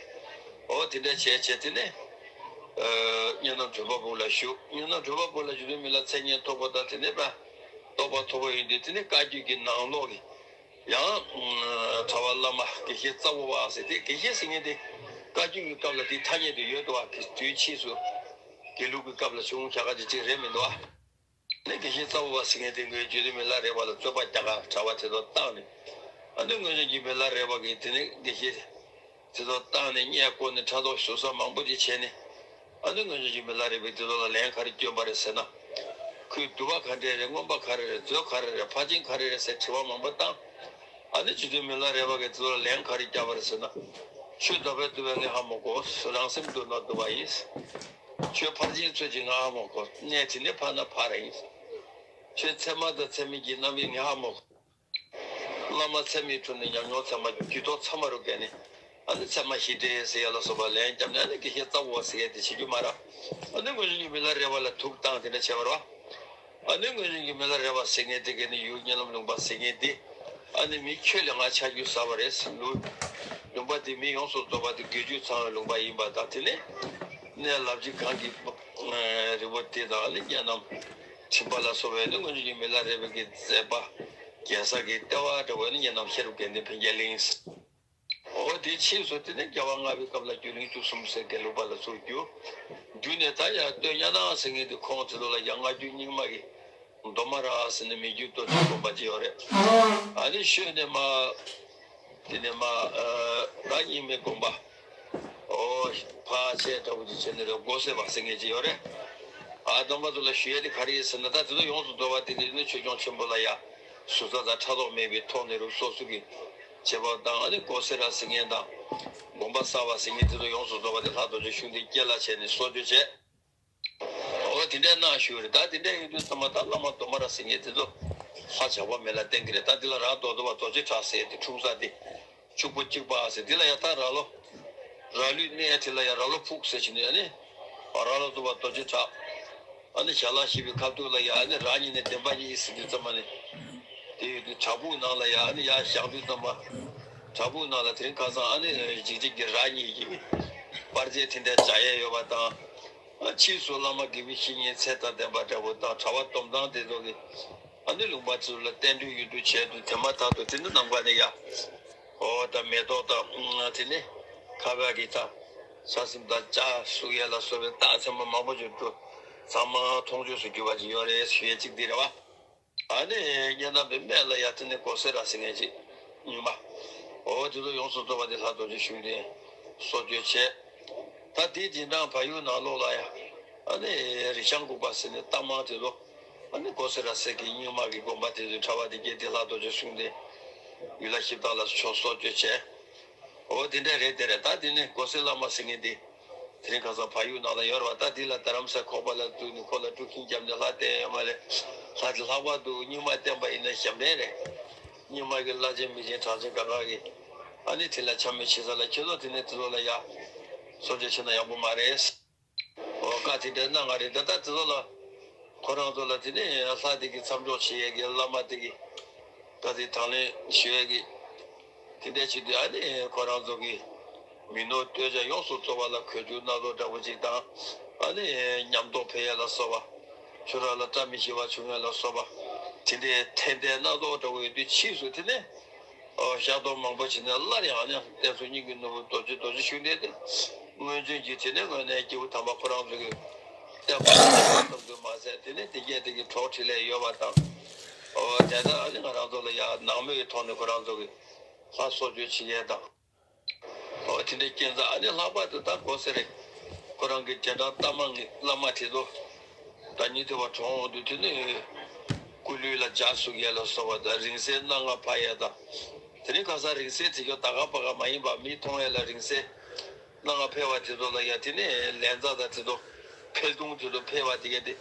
འོ་དེ་འདྲ་བྱས་བྱས་དེ་ནས་ཨ་གཉའ་ནང་སྒྲུབ་པ་པོ་ལ་བཞུགས། གཉའ་ནང་སྒྲུབ་པ་པོ་ལ་བཞུགས་དུས་མི་ལ་མཚན་སྙན་མཐོ་པོ་དང་དེ་ནས་ཕར་རྟོགས་པ་མཐོ་པོ་ཡིན་དུས། དེ་ནས་བཀའ་བརྒྱུད་ཀྱི་ནང་ལོགས་ཀྱི་ཡང་ཨ་གྲྭ་པ་བླ་མ་དགེ་བཤེས་རྩ་བོ་བ་ཟེར་དེ། དགེ་བཤེས་ཟེར་མཁན་དེ་བཀའ་བརྒྱུད་ཀྱི་སྐབས་ལ་དེའི་ཐ་སྙད་དེ་ཡོད་འདུག་བ། དེ་དུས་ཕྱིས་སུ་དགེ་ལུགས་ཀྱི་སྐབས་ལ་བྱུང་བཞག་ག་དེ་གཅིག་རེད་མི་འདུག་བ། ནས་དགེ་བཤེས་རྩ་བོ་བ་ཟེར་མཁན་དེ་ངོས་བརྒྱུད་དེ་མི་ལ་རས་པ་ལ་རྩོད་པ་རྒྱག་ག་གྲྭ་པ་དེ་ཚོ་བཏང་ནས། ཨ་ནི་སྔོན་བྱོན་གྱི་མི་ལ་རས་པ་གིས་དེ་ནས་དགེ་བཤེས་དེ་ཚོ་བཏང་ནས་བསྙལ་བཀོལ་ནས་ཕྲག་དོག་ཞུགས་ས་མང་པོ་ཅིག་བྱས་ནས། ཨ་ནི་སྔོན་བྱོན་གྱི་མི་ལ་རས་པས་དེ་ཚོ་ལ་ལན་ག་རེ་བསྐྱོན་པ་རེད་ཟེར་ན། ཁོས་འདུལ་བ་ག་འདྲས་རེད། མངོན་པ་ག་རེ་རེད། མཛོད་ག་རེ་རེད། ཕར་ཕྱིན་ག་རེ་རེད་ཟེར་དྲི་བ་མང་པོ་བཏང་། ཨ་ནི་བརྒྱུད་དེ་མི་ལ་རས་པ་གིས་དེ་ཚོ་ལ་ལན་ག་རེ་བརྒྱབ་པ་རེད་ཟེར་ན། ཁྱོད་འདོད་པས་འདུལ་བ་ངས་ཧ་མ་གོ། རང་སེམས་འདུལ་ན་འདུལ་བ་ཡིན། ཁྱོད་ཕར་ཕྱིན་ཚོད་ཅིག་ང་ཧ་མ་གོ། གནས་དེ་ནས་ཕར་ན་ཕར་ཡིན། ཁྱོད་ཚད་མ་དང་ཚད་མིན་གྱི་རྣམ་དབྱེ་ངས་ཧ་མ་གོ། བླ་མ་ཚད་མའི་དྲུང་ནས་ཉམས་མྱོང་ཚད་མ་རྒྱུད་ཐོག་ཚད་མ་རུ་བཀལ་ནས། ཨ་ནི་ཚད་མ་བཞི་འགྲེལ་ཟེར་ཡ་ལ་སོགས་པ་ལན་བརྒྱབ་ནས། ཨ་ནི་དགེ་བཤེས་རྩ་བོ་བ་ཟེར་ཡ་དེ་བྱེད་རྒྱུ་མ་རེད། ཨ་ནི་སྔོན་བྱོན་གྱི་མི་ལ་རས་པ་ལ་དུག་བཏང་དེ་འདྲ་བྱས་པ་རེད་བ། ཨ་ནི་སྔོན་བྱོན་གྱི་མི་ལ་རས་པ་ཟེར་མཁན་དེ་གས་ནི་ཡུལ་གཉའ་ལམ་ལུང་པ་ཟེར་མཁན་དེ། ཨ་ནི་མི་ཁྱོད་ལས་ང་ཆ་རྒྱུས་ཟབ་པ་རེད། ལུང་ལུང་པ་དེ་མི་ཡོངས་སུ་རྫོགས་པ་དེ་དགེ་བཅུ་ཚང་བའི་ལུང་པ་ཡིན་པ་དང་། དེ་ནས་གནས་ལབ་ཀྱི་གང་གི་རི་བོ་དེ་དང་། ཨ་ནི་གཉའ་ནང་ཁྲིམས་པ་ལ་སོགས་པའི་ནི་སྔོན་བྱོན་གྱི་མི་ལ་རས་པའི་གི་མཛད་པ་རྒྱལ་ས་གི་ལྟེ་བ་འདྲ་བོ་ནི་གཉའ་ནང་ཤེས་རབ་དགའ་ལྡན་འཕེལ་རྒྱས་གླིང་། འོ་དེའི་ཕྱིས་སུ་དེ་ནས་རྒྱལ་བ་ལྔ་པའི་སྐབས་ལ་སྒྱུ་གླིང་བཅུ་གསུམ་ཟེར་དགེ་ལུགས་པ་ལ་ཚུར་བསྒྱུར། བསྒྱུར་ནས་ད་ཡང་སྟོད་གཉའ་ནང་ཟེར་མཁན་དེ་ཁོང་དེ་ཚོ་ལ་ཡང་སྔ་འགྱུར་རྙིང་མ་གི་མདོ་མ་ར་ཟེར་ནས་མི་འགྱུར་རྡོ་རྗེ་དགོན་པ་ཅིག་ཡོད་རེད། ཨ་ནི་ཤོད་ནས་མར་དེ་ནས་མར་ཨ་ར་རྙིང་མའི་དགོན་པ། ཨོ་ཕར་ཆེ་འདྲ་བོ་ཅིག་བྱས་ནས་རེད། སྒོ་སེ་བ་ཟེར་མཁན་ཅིག་ཡོད་རེད། ཨ་དམ་པ་ཚོ་ལ་ཞུ་ཡ་དེ་ག་རེ་ཡིན་ཟེར་ན། ད་དེ་ཚོ་ཡོངས་སུ་རྫོགས་པ་དེ་གི་ནི་ཆོས་སྐྱོང་ཆེན་པོ་ལ་ཡ་ཟུར་ཟ་དང་ཕྲག་དོག་མེད་པའི་ཐོག་ནས་རུ་སོ་སོ་གི་བྱེད་པ་དང་། ཨ་ནི་སྒོ་སེ་ར་ཟེར་མཁན་དང་དགོན་པ་གསར་བ་ཟེར་མཁན་དེ་ཚོ་ཡོངས་སུ་རྫོགས་པ་དེ་ལྷ་རྡོ་རྗེ་ཤུགས་ལྡན་སྐྱེས་ལ་བྱས་ནས་གསོ་བཅོས་བྱས། འོ་དེ་འདྲའི་གནང་ཞུས་རེད། ད་དེ་འདྲ་ཡིན་དུས་ཚང་མ་ད་བླ་མ་རྡོ་མ་ར་ཟེར་མཁན་དེ་ཚོ་ལྷ་བྱ་བ་མེད་ལ་བསྟེན་གི་རེད། ད་འདི་ལ་ར་རྡོ་རྡོ་བ་རྡོ་རྗེ་གྲགས་ཟེར་དེ་འཁྲུངས་ས་དེ་ཕྱུག་པོ་གཅིག་པ་ཟེར། འདི་ལ་ཡ་ད་ར་ལོ་ར་ལུས་གནས་དེ་ལ་ཡ་ར་ལོ་ཕུག་ཟེར་བྱས་ནས། ཨ་ནི་ར་ལོ་རྡོ་བ་རྡོ་རྗེ་གྲགས། ཨ་ནི་ཞལ་ལག་བཞེས་པའི་ཁ་ཐུག་ལ་ཡ་ཨ་ནི་ར་གཉིས་ནས་བདེན་པ་གཉིས་ཟེར་དུས་ཙམ་པ་ནི། དེ་ཡོད་དུས་བྲག་ཕུག་ནང་ལ་ཡ་ཨ་ནི་ཡར་བཞེངས་དུས་ཙམ་པ། བྲག་ཕུག་ནང་ལ་དེ་རིང་ཁ་སང་ཨ་ནི་འཇིགས་བྱེད་ཀྱི་ར་གཉིས་ཀྱི་པར་རྩེ་དེ་འདྲ་བྱ་ཡས་ཡོད་པ་དང་། ཨ་ཕྱིས་སུ་བླ་མ་དགེ་བའི་བཤེས་གཉེན་ཚད་དང་ལྡན་པ་འདྲ་པོ་དང་གྲྭ་པ་སྡོམ་ཚང་དེ་ཚོ་གི་ཨ་ནི་ལུང་པ་ཚོ་ལ་བསྟན་འགྲོའི་ཡུལ་དུ་བྱས་དུས་དེ་མ་ཐག་ཏུ་དེ་ནི་ནམ་མཁའ་ནས་ཡ། འོ་ད་མེ་ཏོག་དང་དེ་ནི་ཁ་བ་གི་ད་ས་སྲིན་དང་ཇ་བསྲུབ་ཡས་ལ་སོགས་པའི་རྟགས་མཚན་མ་མང་པོ་ཅིག་འདུག་ཚང་མ་མཐོང་ཆོས་སུ་གྱུར་པ་ཅིག་ཡོད་རེད་ཞུ་ཡས་གཅིག་འདི་རེད་བ། ཨ་ནི་སྙེ་ནམ་པའི་སྨད་ལ་ཡ་དེ་ནི་གོ་སེ་ར་ཟེར་མཁན་ཅིག་རྙིང་མ། འོ་དེ་ཚོ་ཡོངས་སུ་རྫོགས་པ་དེ་ལྷ་རྡོ་རྗེ་ཤུགས་ལྡན་གསོ་བཅོས་བྱས། ད་དེའི་རྗེས་འབྲང་བལ་ཡུལ་ནང་ལོགས་ལ་ཡ་ཨ་ནི་རི་བྱང་ལྐུགས་པ་ཟེར་ནས་རྟ་མང་དེ་ཚོ། ཨ་ནི་གོ་སེ་ར་ཟེར་གི་རྙིང་མ་གི་དགོན་པ་དེ་ཚོའི་གྲྭ་པ་དེ་གས་དེ་ལྷ་རྡོ་རྗེ་ཤུགས་ལྡན་ཡུལ་ལྷ་གཞི་བདག་ལ་ཆོས་གསོ་བཅོས་བྱས། འོ་དེ་འདྲ་རེད་དེ་རེད། ད་དེ་ནི་གོ་སེ་བླ་མ་ཟེར་མཁན་དེ། དེ་རིང་ཁ་སང་བལ་ཡུལ་ནང་ལ་ཡོད་རེད་བ། ད་དེ་ལ་རྡ་རམ་ས་ཁོག་པ་ལ་འཛུལ་ནས་ཁོ་ལ་དཀྲུག་ཤིང་བརྒྱབ་ནས་ལྷ་བསྟེན་ཡོད་མ་རེད། ལྷ་དེ་ལྷག་པར་དུ་རྙིང་མ་བསྟེན་པ་ཡིན་ན་ཞབས་འདྲེན་རེད། རྙིང་མ་གི་བླ་ཆེན་མི་ཆེན་གྲགས་ཆེན་གང་ག་གིས་ཨ་ནི་དེ་ལ་འཕྱ་སྨོད་བྱེད་ས་ལ་ཁྱེད་ཚོ་དེ་ནས་དེ་ཚོ་ལ་ཡ་གསོ་བཅོས་བྱེད་ན་ཡག་པོ་མ་རེད། འོ་བཀའ་དེ་འདྲ་གནང་བ་རེད། ད་ལྟ་དེ་ཚོ་ལ་ཁོ་རང་ཚོ་ལ་དེ་ནས་ལྷ་དེ་གི་མཚམས་འཇོག་བྱེད་ཡས་ཀྱི་བླ་མ་དེ་གི་ད་དེ་དང་ལེན་ཞུ་ཡས་ཀྱི་དེ་འདྲ་བྱེད་དུས་ཨ་ནི་ཁོ་རང་ཚོ་གི་མི་ནོར་སྟོད་ཆ་ཡོངས་སུ་རྫོགས་པ་ལ་གོས་ཆུང་སྣ་ཚོགས་འདྲ་པོ་ཅིག་དང་། ཨ་ནི་ཉམས་རྟོགས་འཕེལ་ཡས་ལ་སོགས་པ། ཁྱོད་རང་ལ་བཀྲ་མི་ཤིས་པ་བྱུང་ཡས་ལ་སོགས་པ། དེ་འདྲའི་ཐན་ལྟས་སྣ་ཚོགས་འདྲ་པོ་ཡོད་དུས་ཕྱིས་སུ་དེ་ནས། ཨོ་ཤ་སྟག་མང་པོ་བྱས་ནས་སླར་ཡང་ཨ་ནི་བསྟན་སྲུང་སྙིང་གི་ནོར་བུ་རྡོ་རྗེ་རྡོ་རྗེ་ཤུགས་ལྡན་དེ། སྔོན་བྱོན་གྱི་དེ་ནས་དངོས་གནས་སྐྱེས་བུ་དམ་པ་ཁོ་རང་ཚོ་གི་བསྟན་པ་ལ་བསྟན་པ་གཏོང་དགོས་མ་ཟད་དེ་ནས་དེ་གས་དེ་གི་གྲོགས་འཕྲིན་ལས་ཡོད་པ་དང་། ཨོ་དེ་ལྟར་ཨ་ནི་ང་རང་ཚོ་ལ་ཡ་ནང་མོས་ཀྱི་ཐོག་ནས་ཁོ་རང་ཚོ་གི་ལྷ་གསོ་བཅོས་བྱེད་ཡས་དང་། ཨོ་དེ་འདྲའི་རྐྱེན་རྩ་ཨ་ནི་ལྷག་པར་དུ་ད་གོ་སེ་རེད། ཁོ་རང་གི་རྗེས་འབྲང་རྟ་མང་གི་བླ་མ་དེ་ཚོ། ད་ཉིན་དེ་བ་གྲོངས་འོང་དུས་དེ་ནི་སྐུ་ལུས་ལ་ཇ་བསྲུབ་ཡས་ལ་སོགས་པ་དང་རིང་བསྲེལ་སྣ་ལྔ་ཕབ་ཡས་དང་། དེ་རིང་ཁ་སང་རིང་བསྲེལ་དེ་ཚོ་ད་ག་པ་ག་མ་ཡིན་པ་མིག་མཐོང་ཡས་ལ་རིང་བསྲེལ་སྣ་ལྔ་ཕབ་པ་དེ་ཚོ་ལ་ཡ་དེ་ནི་ལན་ཚྭ་དང་དེ་ཚོ་འཕེལ་གདུང་དེ་ཚོ་ཕབ་པ་དེ་གས་དེ་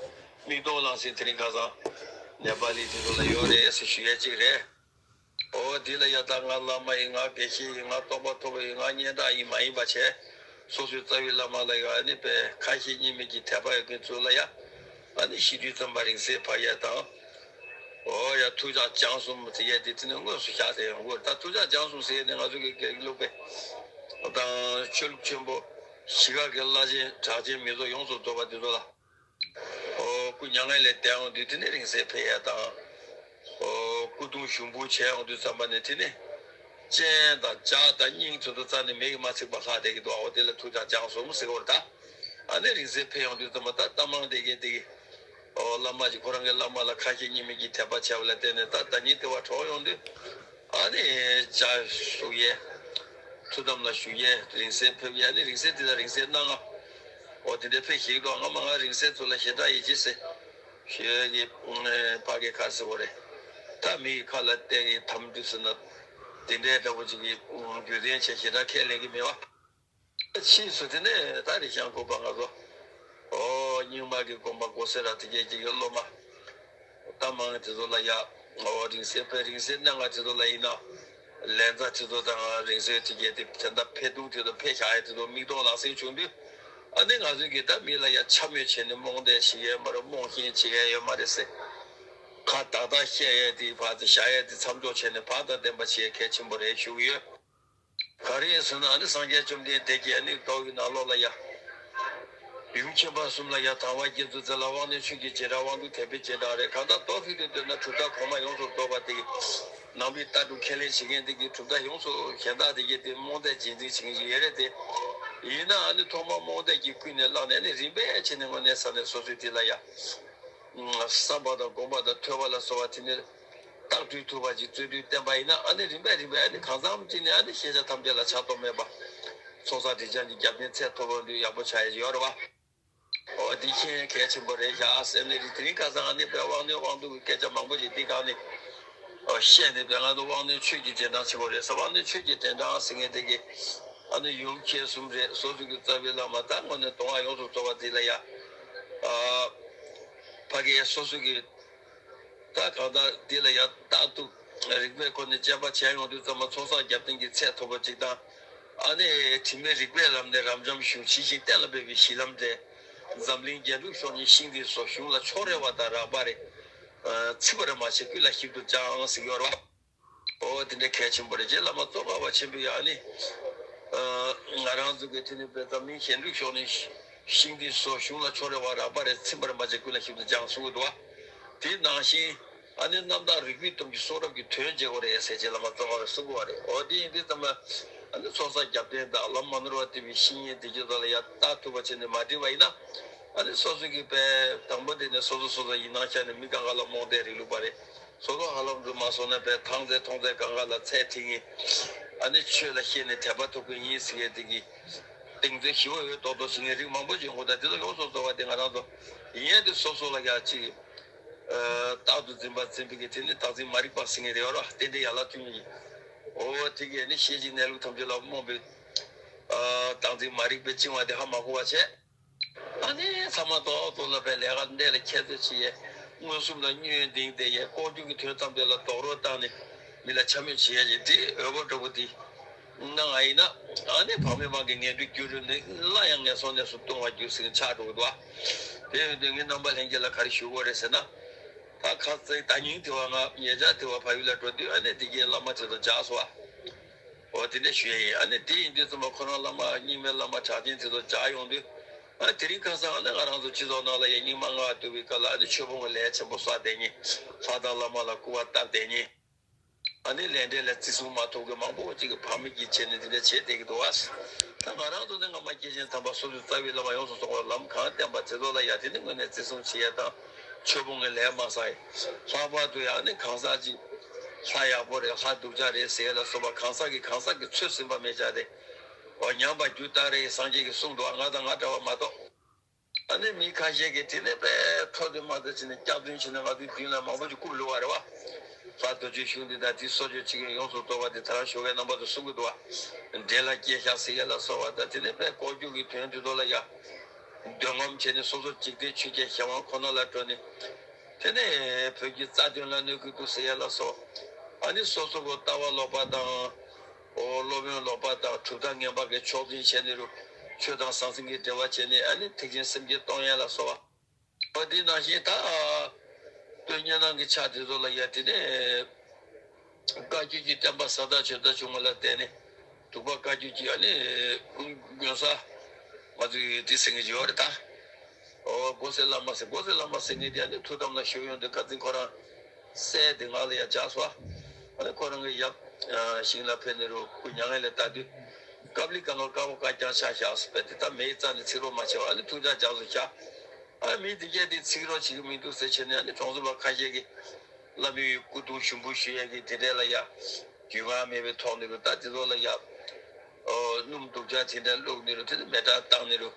མིག་མཐོང་ལག་ཟིན་དེ་རིང་ཁ་སང་ནེ་པ་ལི་དེ་ཚོ་ལ་ཡོད་རེད་ཟེར་ཞུ་ཡས་གཅིག་རེད། ཨོ་འདི་ལ་ཡ་ད་ང་བླ་མ་ཡིན། ང་དགེ་བཤེས་ཡིན། ང་རྟོགས་པ་མཐོ་པོ་ཡིན། ང་སྙན་གྲགས་ཡིན་མ་ཡིན་པ་བྱས། སོ་སོའི་རྩ་བའི་བླ་མ་ལ་ཡ་ཨ་ནི་པའི་ཁ་ཞེ་གཉིས་མེད་ཀྱི་དད་པ་ཡོད་མཁན་ཚོ་ལ་ཡ། ཨ་ནི་ཤི་དུས་ཙམ་པ་རིང་བསྲེལ་ཕབ་ཡས་དང་། ཨོ་ཡ་ཐུགས་ཅག་བྱང་སོང་ཟེར་ཡས་དེ་དེ་ནི་དངོས་སུ་བཞག་བསྡད་ཡོང་གི་རེད། ད་ཐུགས་ཅག་བྱང་སོང་ཟེར་ཡས་དེ་ང་ཚོ་གི་དགེ་ལུགས་པའི་དང་ཆོས་ལུགས་ཆེན་པོ་གཞིས་ཀ་གི་བླ་ཆེན་གྲགས་ཆེན་མི་ཚོགས་ཡོངས་སུ་རྫོགས་པ་དེ་ཚོ་ལ། ཨོ་སྐུ་མྱ་ངན་ལས་འདས་འོང་དུས་དེ་ནས་རིང་བསྲེལ་ཕབ་ཡས་དང་། ཨོ་སྐུ་གདུང་ཞུགས་འབུལ་བྱས་འོང་དུས་ཙམ་པ་ནས་དེ་ནས་སྤྱན་དང་ལྗགས་དང་སྙིང་ཚོ་དུ་རྩ་ནས་མེ་གིས་མ་ཚིག་པ་ལྷག་བསྡད་ཀྱི་འདུག་ཨོ་དེ་ལ་ཐུགས་ཅག་བྱང་སོང་ཟེར་གི་ཡོད་རེད་ད། ཨ་ནི་རིང་བསྲེལ་ཕབ་ཡོང་དུས་ཙམ་པ་ད་རྟ་མང་དེ་གས་དེ་གས། ཨོ་བླ་མ་ཅིག་ཁོ་རང་གི་བླ་མ་ལ་ཁ་ཞེ་གཉིས་མེད་ཀྱི་དད་པ་བྱས་པ་ལ་བརྟེན་ནས་ད་ཟླ་ཉིན་དེ་བ་གྲོངས་ཡོང་དུས། ཨ་ནི་ཇ་བསྲུབ་ཡས། ཐུགས་དམ་ལ་བཞུགས་ཡས་རིང་བསྲེལ་ཕབ་ཡས། ཨ་ནི་རིང་བསྲེལ་དེ་ལ་རིང་བསྲེལ་སྣ་ལྔ། ཨོ་དེ་འདྲ་ཕབ་ཤེས་ཀྱི་འདུག་ང་མ་ང་རིང་བསྲེལ་ཚོ་ལ་ཞེ་དྲག་ཡིད་ཆེས་ཟེར། ཞེས་ཀྱི་ཕ་གི་ཁ་ཟེར་བ་རེད། ད་མི་ཡི་ཁ་ལ་བལྟས་ཀྱི་དམ་དུས་ཟེར་ན། དེ་འདྲའི་འདྲ་པོ་ཅིག་གི་རྒྱུ་མཚན་བྱས་ཞེ་དྲག་ཁས་ལེན་གྱི་མེད་པ། ཕྱིས་སུ་དེ་ནས་ད་རི་ཞང་ཁོ་པ་ང་ཚོ། ཨོ་རྙིང་མ་གི་དགོན་པ་གོ་སེ་ར་དེ་གས་ཀྱི་སློབ་མ། རྟ་མང་དེ་ཚོ་ལ་ཡ། ཨོ་རིང་བསྲེལ་ཕབ། རིང་བསྲེལ་སྣ་ལྔ་དེ་ཚོ་ལ་ཡིན་ན། ལན་ཚྭ་དེ་ཚོ་དང་རིང་བསྲེལ་དེ་གས་དེ་དེ་འདྲ་འཕེལ་གདུང་དེ་ཚོ་འཕེལ་བཞག་ཡས་དེ་ཚོ་མིག་མཐོང་ལག་ཟིན་བྱུང་དུས། ཨ་ནི་ང་ཚོས་ཀྱི་ད་མི་ལ་ཡ་འཕྱ་སྨོད་བྱས་ནས་རྨོངས་དད་བྱེད་ཡས་མ་རེད། རྨོངས་ཞེན་བྱེད་ཡས་ཡོད་མ་རེད་ཟེར། ཁ་བརྡ་བརྡ་བཤད་ཡས་དེ་ཕར་དེ་བཞག་ཡས་དེ་མཚམས་འཇོག་བྱས་ནས་བག་དང་ལྡན་པ་བྱེད་ཡས་གལ་ཆེན་པོ་རེད་ཞུ་གི་ཡོད། ག་རེ་ཡིན་ཟེར་ན་ཨ་ནི་སངས་རྒྱས་བཅོམ་ལྡན་འདས་ཀྱིས་ཨ་ནི་མདོ་ཡི་ནང་ལོགས་ལ་ཡ། ཡུམ་ཆེན་པོ་གསུམ་ལ་ཡ་དང་བ་བརྒྱད་ཚུལ་ཙེ་ལ་དབང་རྣོན་ཆོས་ཀྱི་རྗེས་འབྲང་དབང་སྡུད་དད་པའི་རྗེས་འབྲང་རེད། གང་ལྟར་མདོ་ཕྱོགས་དེ་འདོད་ན་གྲུབ་མཐའ་གོང་མ་ཡོངས་སུ་རྫོགས་པ་དེ་གི་ནང་པའི་ལྟ་གྲུབ་ཁས་ལེན་བྱེད་མཁན་དེ་གི་གྲུབ་མཐའ་ཡོངས་སུ་གཞན་དག་དེ་གི་དེ་རྨོངས་དད་རྗེས་འཛིན་བྱེད་མཁན་ཞིག་ཡོད་རེད་དེ། ཡིན་ན་ཨ་ནི་ཐོག་མར་རྨོངས་དད་ཀྱིས་ཀུན་ནས་བསླངས་ནས་ཨ་ནི་རིམ་པས་བྱས་ནས་དངོས་གནས་ས་ནས་སོ་སོའི་དེ་ལ་ཡ། བསམ་པ་དང་སྒོམ་པ་དང་ཐོས་པ་ལ་སོགས་པ་དེ་ནི་རྟག་སྤྲུལ་ཐུབ་པ་ཅིག་རྩོད་དུས་བསྟན་པ་ཡིན་ན་ཨ་ནི་རིམ་པས་རིམ་པས་ཨ་ནི་གང་འཚམ་ཅིག་ནས་ཨ་ནི་ཤེས་བྱ་ཐམས་ཅད་ལ་ཆགས་ཐོགས་མེད་པ། ཚོགས་བསགས་སྒྲིབ་སྦྱང་གི་རྒྱབ་རྟེན་ཚད་མཐོ་པོ་འདུས་ཡག་པོ་ཆགས་ཡས་ཡོད་རེད་བ། འོ་འདི་ཤེས་གལ་ཆེན་པོ་རེད་ཤག་ཟེར་ནས་རེད། དེ་རིང་ཁ་སང་ཨ་ནི་དཔེ་དབང་རྣོན་དབང་སྡུད་ཀྱི་སྐད་ཆ་མང་པོ་ཞིག་འདི་སྒང་ནས་བཤད་ནས་དཔེ་ང་ཚོ་དབང་རྣོན་ཆོས་ཀྱི་རྗེས་འབྲང་ཆེན་པོ་རེད་ཟེར། དབང་རྣོན་ཆོས་ཀྱི་རྗེས་འབྲང་ཟེར་མཁན་དེ་གི་ཨ་ནི་ཡུམ་ཁྱེད་གསུམ་རེད། སོ་སོ་གི་རྩ་བའི་བླ་མ་ད་དངོས་གནས་གདོང་ལ་ཡོངས་སུ་རྫོགས་པ་དེ་ལ་ཡ། ཨ། ཕ་གིའི་སོ་སོ་གི་ད་གང་ལྟར་འདི་ལ་ཡ་རྟག་ཏུ་རིག་པའི་སྒོ་ནས་དཔྱད་པ་བྱས་ཡོང་དུས་ཙམ་པ་ཚོགས་བསགས་རྒྱབ་རྟེན་གྱི་ཚད་མཐོ་པོ་གཅིག་དང་། ཨ་ནི་དྲི་མེད་རིག་པའི་ལམ་ནས་རབ་འབྱམས་གཞུང་ཇི་བཞིན་གཏན་ལ་འབེབས་པའི་གཞི་ལམ་སྟེ། འཛམ་གླིང་རྒྱན་དྲུག་ཤོག་གཉིས་ཤིང་རྟའི་སོ། གཞུང་ལ་ཕྱོགས་རེ་བ་དང་རགས་པ་རེ། ཚིམ་པར་མ་བྱེད་ཀུན་ལ་ཞིབ་ཏུ་སྦྱང་ཟེར་གྱི་ཡོད་རེད་བ། ཨོ་དེ་འདྲ་གལ་ཆེན་པོ་རེད། རྗེ་བླ་མ་ཙོང་ཁ་པ་ཆེན་པོས་ཡང་ནི། ང་རང་ཚོ་གི་དེ་ནི་བོད་འཛམ་གླིང་རྒྱན་དྲུག་ཤོག་གཉིས་ཤིང་རྟའི་སོ། གཞུང་ལ་ཕྱོགས་རེ་བ་རགས་པ་རེ། ཚིམ་པར་མ་བྱེད་ཀུན་ལ་ཞིབ་ཏུ་སྦྱང་གསུང་གི་འདུག་བ། དེ་ནང་བཞིན། ཨ་ནི་རྣམ་དག་རིག་པའི་སྟོབས་ཀྱིས་གསུང་རབ་ཀྱི་དོན་འཇལ་དགོས་རེད་ཟེར་རྗེ་བླ་མ་ཙོང་ཁ་པས་གསུང་གི་ཡོད་རེད། འོ་དེ་ཡིན་དུས་ཙམ་པ། ཨ་ནི་ཚོགས་བསགས་རྒྱབ་རྟེན་དང་ལམ་མ་ནོར་བ་བསྟན་པའི་བཤེས་གཉེན་དེ་ཚོ་ལ་ཡང་བལྟ་ཐུབ་པ་བྱས་ནས་མ་འགྲིག་པ་ཡིན་ན། ཨ་ནི་སོ་སོ་གི་དཔེ་དང་པོ་དེ་ནས་སོ་སོ་སོ་སོ་ཡིན་སྣང་ཤར་ནས། མི་གང་ག་ལ་རྨོངས་དད་རིང་ལུགས་པ་རེད། སོ་སོ་ཧ་ལམ་རུ་མ་སོང་ན་དཔེ་ཐང་རྩེ་མཐོང་རྩེ་གང་ག་ལ་ཚད་ཐིག་ངེས། ཨ་ནི་ཆོས་ལ་ཤེས་ནས་དད་པ་ཐོབ་ཀྱི་ཡིན་ཟེར་མཁན་དེ་གི་གདེང་ཚོད་ཞི་བ་འོས་ཏོག་ཏོ་ཟེར་མཁན་རིགས་མང་པོ་ཅིག་ཡོང་གི་འདུག་དེ་ཚོ་ཡོངས་སུ་རྫོགས་པ་དེ་ང་རང་ཚོ་ཡིན་ཡས་དེ་སོ་སོ་ལ་ཡ་ཅིག་རྟག་ཏུ་འཛིན་པ་འཛིན་པའི་གི་དེ་ནི་བདག་འཛིན་མ་རིག་པ་ཟེར་མཁན་རེད་བ། རྟེན་འབྲེལ་ཡན་ལག་བཅུ་གཉིས་ཀྱི། འོ་དེ་གས་ནི་ཤེས་བྱའི་གནས་ལུགས་ཐམས་ཅད་ལ་རྨོངས་པའི་བདག་འཛིན་མ་རིག་པས་བཅིངས་པ་དེ་ཧ་མ་གོ་བ་བྱས། ཨ་ནི་ཚང་མ་རྡོག་རྡོག་ལ་བའི་ལས་ཀ་འདྲེ་ལ་ཁྱད་ཚོད་བྱེད་ཡས། མངོན་སུམ་ལ་བསྙོན་འདིང་བསྡད་ཡས། ལྐོག་གྱུར་གྱི་དོན་ཙམ་དེ་ལ་རྡོག་རོལ་བཏང་ནས་མི་ལ་འཕྱ་སྨོད་བྱེད་ཡས་ཀྱི་དེ་འོས་པ་འདྲ་པོ་དེ། གནང་བ་ཡིན་ན། ཨ་ནི་བག་མེད་མ་གི་ངན་འགྲོའི་རྒྱུ་རུ་ནི་སླར་ཡང་ངན་སོང་གནས་སུ་ལྟུང་བར་འགྱུར་ཟེར་ཆགས་འགྲོ་གི་འདུག་ཨ། དེ་ཡོད་དུས་ངས་རྣམ་པ་ལྷན་རྒྱས་ལ་ག་རེ་ཞུ་དགོས་རེད་ཟེར་ན། ད་ཁ་རྩང་ད་ཉིན་དེ་བ་ང་ཉེ་ཆར་དེ་བ་ཕ་ཡུལ་ལ་འགྲོ་དུས་ཨ་ནི་དེ་གའི་བླ་མ་དེ་ཚོ་མཇལ་སོང་ཨ། འོ་དེ་འདྲ་ཞུ་ཡས་ཡིན། ཨ་ནི་དེ་ཡིན་དུས་ཙམ་པ་ཁོ་རང་བླ་མ་རྙིང་མའི་བླ་མ་གྲགས་ཅན་དེ་ཚོ་མཇལ་ཡོང་དུས། ཨ་དེ་རིང་ཁ་སང་ཨ་ནི་ང་རང་ཚོ་སྤྱི་ཚོགས་ནང་ལ་ཡ་རྙིང་མ་ལྔ་བ་འདུ་བའི་སྐབས་ལ་ཨ་ནི་ཆོས་ཕུང་གི་ལས་ཆེན་པོ་བསགས་བསྡད་མཁན། ལྷ་དང་བླ་མ་ལ་སྐུར་བ་བཏབ་བསྡད་མཁན། ཨ་ནི་ལས་འབྲས་ལ་བརྩི་སྲུང་མ་ཐུབ་མཁན་མང་པོ་ཅིག་གིས་ཕ་མེས་ཀྱི་བྱས་ནས་དེ་འདྲ་བྱས་བསྡད་ཀྱི་འདུག་བ། ད་ང་རང་ཚོ་ནི་སྔ་མ་སྐྱེས་ཆེན་དམ་པ་སོ་སོའི་རྩ་བའི་བླ་མ་ཡོངས་སུ་རྫོགས་པར་ལམ་གང་བསྟན་པ་དེ་ཚོ་ལ་ཡ་དེ་ནི་དངོས་གནས་བརྩི་སྲུང་བྱེད་ཡ་དང་། ཆོས་ཕུང་གི་ལས་མ་བསགས་ཡ། ལྷག་པར་དུ་ཡང་ནི་གང་ཟག་ཅིག་ལྷ་ཡག་པོ་རེད། ལྷ་སྡུག་ཅག་རེད་ཟེར་ཡ་ལ་སོགས་པ་གང་ཟག་གིས་གང་ཟག་གི་ཚོད་ཟིན་པ་མེད་ཅག་དེ། འོ་ཉམས་པར་རྒྱུ་ལྟར་རེད། སངས་རྒྱས་ཀྱིས་གསུངས་འདུག་བ། ང་དང་ང་འདྲ་བ་མ་གཏོགས། ཨ་ནི་མི་ཁ་ཤས་ཀྱིས་དེ་ནས་དཔེ་འཕྲོ་དེ་མ་ཚད་བྱས་ནས་སྐྱག་རྫུན་བྱས་ནས་ང་ཚོའི་མདུན་ལ་མང་པོ་ཞིག་བཀུར་ལུས་པ་རེད་བ། ལྷ་རྡོ་རྗེ་གཞུང་འདི་དང་དེའི་གསོ་བཅོས་བྱེད་མཁན་ཡོངས་སུ་རྫོགས་པ་དེ་ད་རང་ཞོགས་ཀའི་རྣམ་པ་ཚོ་གསུང་གི་འདུག་བ། འདྲེ་ལ་སྐྱེས་ཤག་ཟེར་ཡ་ལ་སོགས་པ་དང་དེ་ནས་དཔེ་ལྐོག་གྱུར་གྱི་དོན་དེ་ཚོ་ལ་ཡ། འདོད་རྔམ་བྱས་ནས་སོ་སོ་འཇིག་རྟེན་ཆོས་བརྒྱད་གཞན་དབང་ཁོ་ན་ལ་སྤྲོ་ནས། དེ་ནས་བོད་ཀྱི་རྩ་དོན་ལ་གནོད་ཀྱི་འདུག་ཟེར་ཡ་ལ་སོགས། ཨ་ནི་སོ་སོ་གི་ལྟ་བ་ལོག་པ་དང་། ཨོ་སློབ་ཡོན་ལོག་པ་དང་གྲུབ་མཐའ་ངན་པ་གི་ཕྱོགས་འཛིན་བྱས་ནས་རུ། ཆོས་དང་ཟང་ཟིང་གི་འབྲེལ་བ་བྱས་ནས་ཨ་ནི་ཐེག་ཆེན་སེམས་བསྐྱེད་གཏོང་ཡ་ལ་སོགས་པ། ཨོ་དེ་ནང་བཞིན་ད། སྟོན་གཉའ་ནང་གི་ཆ་དེ་ཚོ་ལ་ཡ་དེ་ནས། བཀའ་བརྒྱུད་ཀྱི་བསྟན་པ་ཟབ་དར་ཆོས་དར་བྱུང་བ་ལ་བརྟེན་ནས། འབྲུག་པ་བཀའ་བརྒྱུད་ཀྱི་ཨ་ནི། མགོན་ས། ང་ཚོའི་དེ་ཟེར་མཁན་ཅིག་ཡོད་རེད་ད། ཨོ་སྒོ་སེ་བླ་མ་ཟེར། སྒོ་སེ་བླ་མ་ཟེར་མཁན་དེ་ཨ་ནི་ཐུགས་དམ་ལ་བཞུགས་ཡོང་དུས་ཁ་རྩང་ཁོ་རང་། སྲས་དེ་ང་ལ་ཡ་བྱ་སོ། ཨ་ནི་ཁོ་རང་གི་ཡབ། ཞིང་ལ་ཕེབས་ནས་རུ་སྐུ་མྱ་ངན་ལས་འདས་དུས། ཀབ་ལི་གང་ག་དཀར་པོ་དཀར་རྐྱང་ཆགས་ཤག་ཟེར་བས་དེ་ད་མེའི་རྩ་ནས་ཚིག་རོ་མ་བྱས་པ་ཨ་ནི་ཐུགས་ཅག་རྒྱག་སོ་ཤག་ཨ་མི་དེ་གས་དེ་ཚིག་རོ་བྱེད་ཀྱི་མི་འདུག་ཟེར་བྱས་ནས་ཨ་ནི་གྲོང་གསེབ་པ་ཁ་ཤས་ཀྱིས་བླ་མའི་སྐུ་གདུང་ཞུ་འབུལ་ཞུ་ཡས་ཀྱི་དེ་འདྲས་ལ་ཡ། རྒྱུས་མངའ་མེད་པའི་ཐོག་ནས་རུ་ད་དེ་ཚོ་ལ་ཡ། སྣུམ་སྡུག་ཅག་དེ་འདྲ་བླུགས་ནས་རུ་དེ་ནི་མེ་སྲེག་བཏང་ནས་རུ།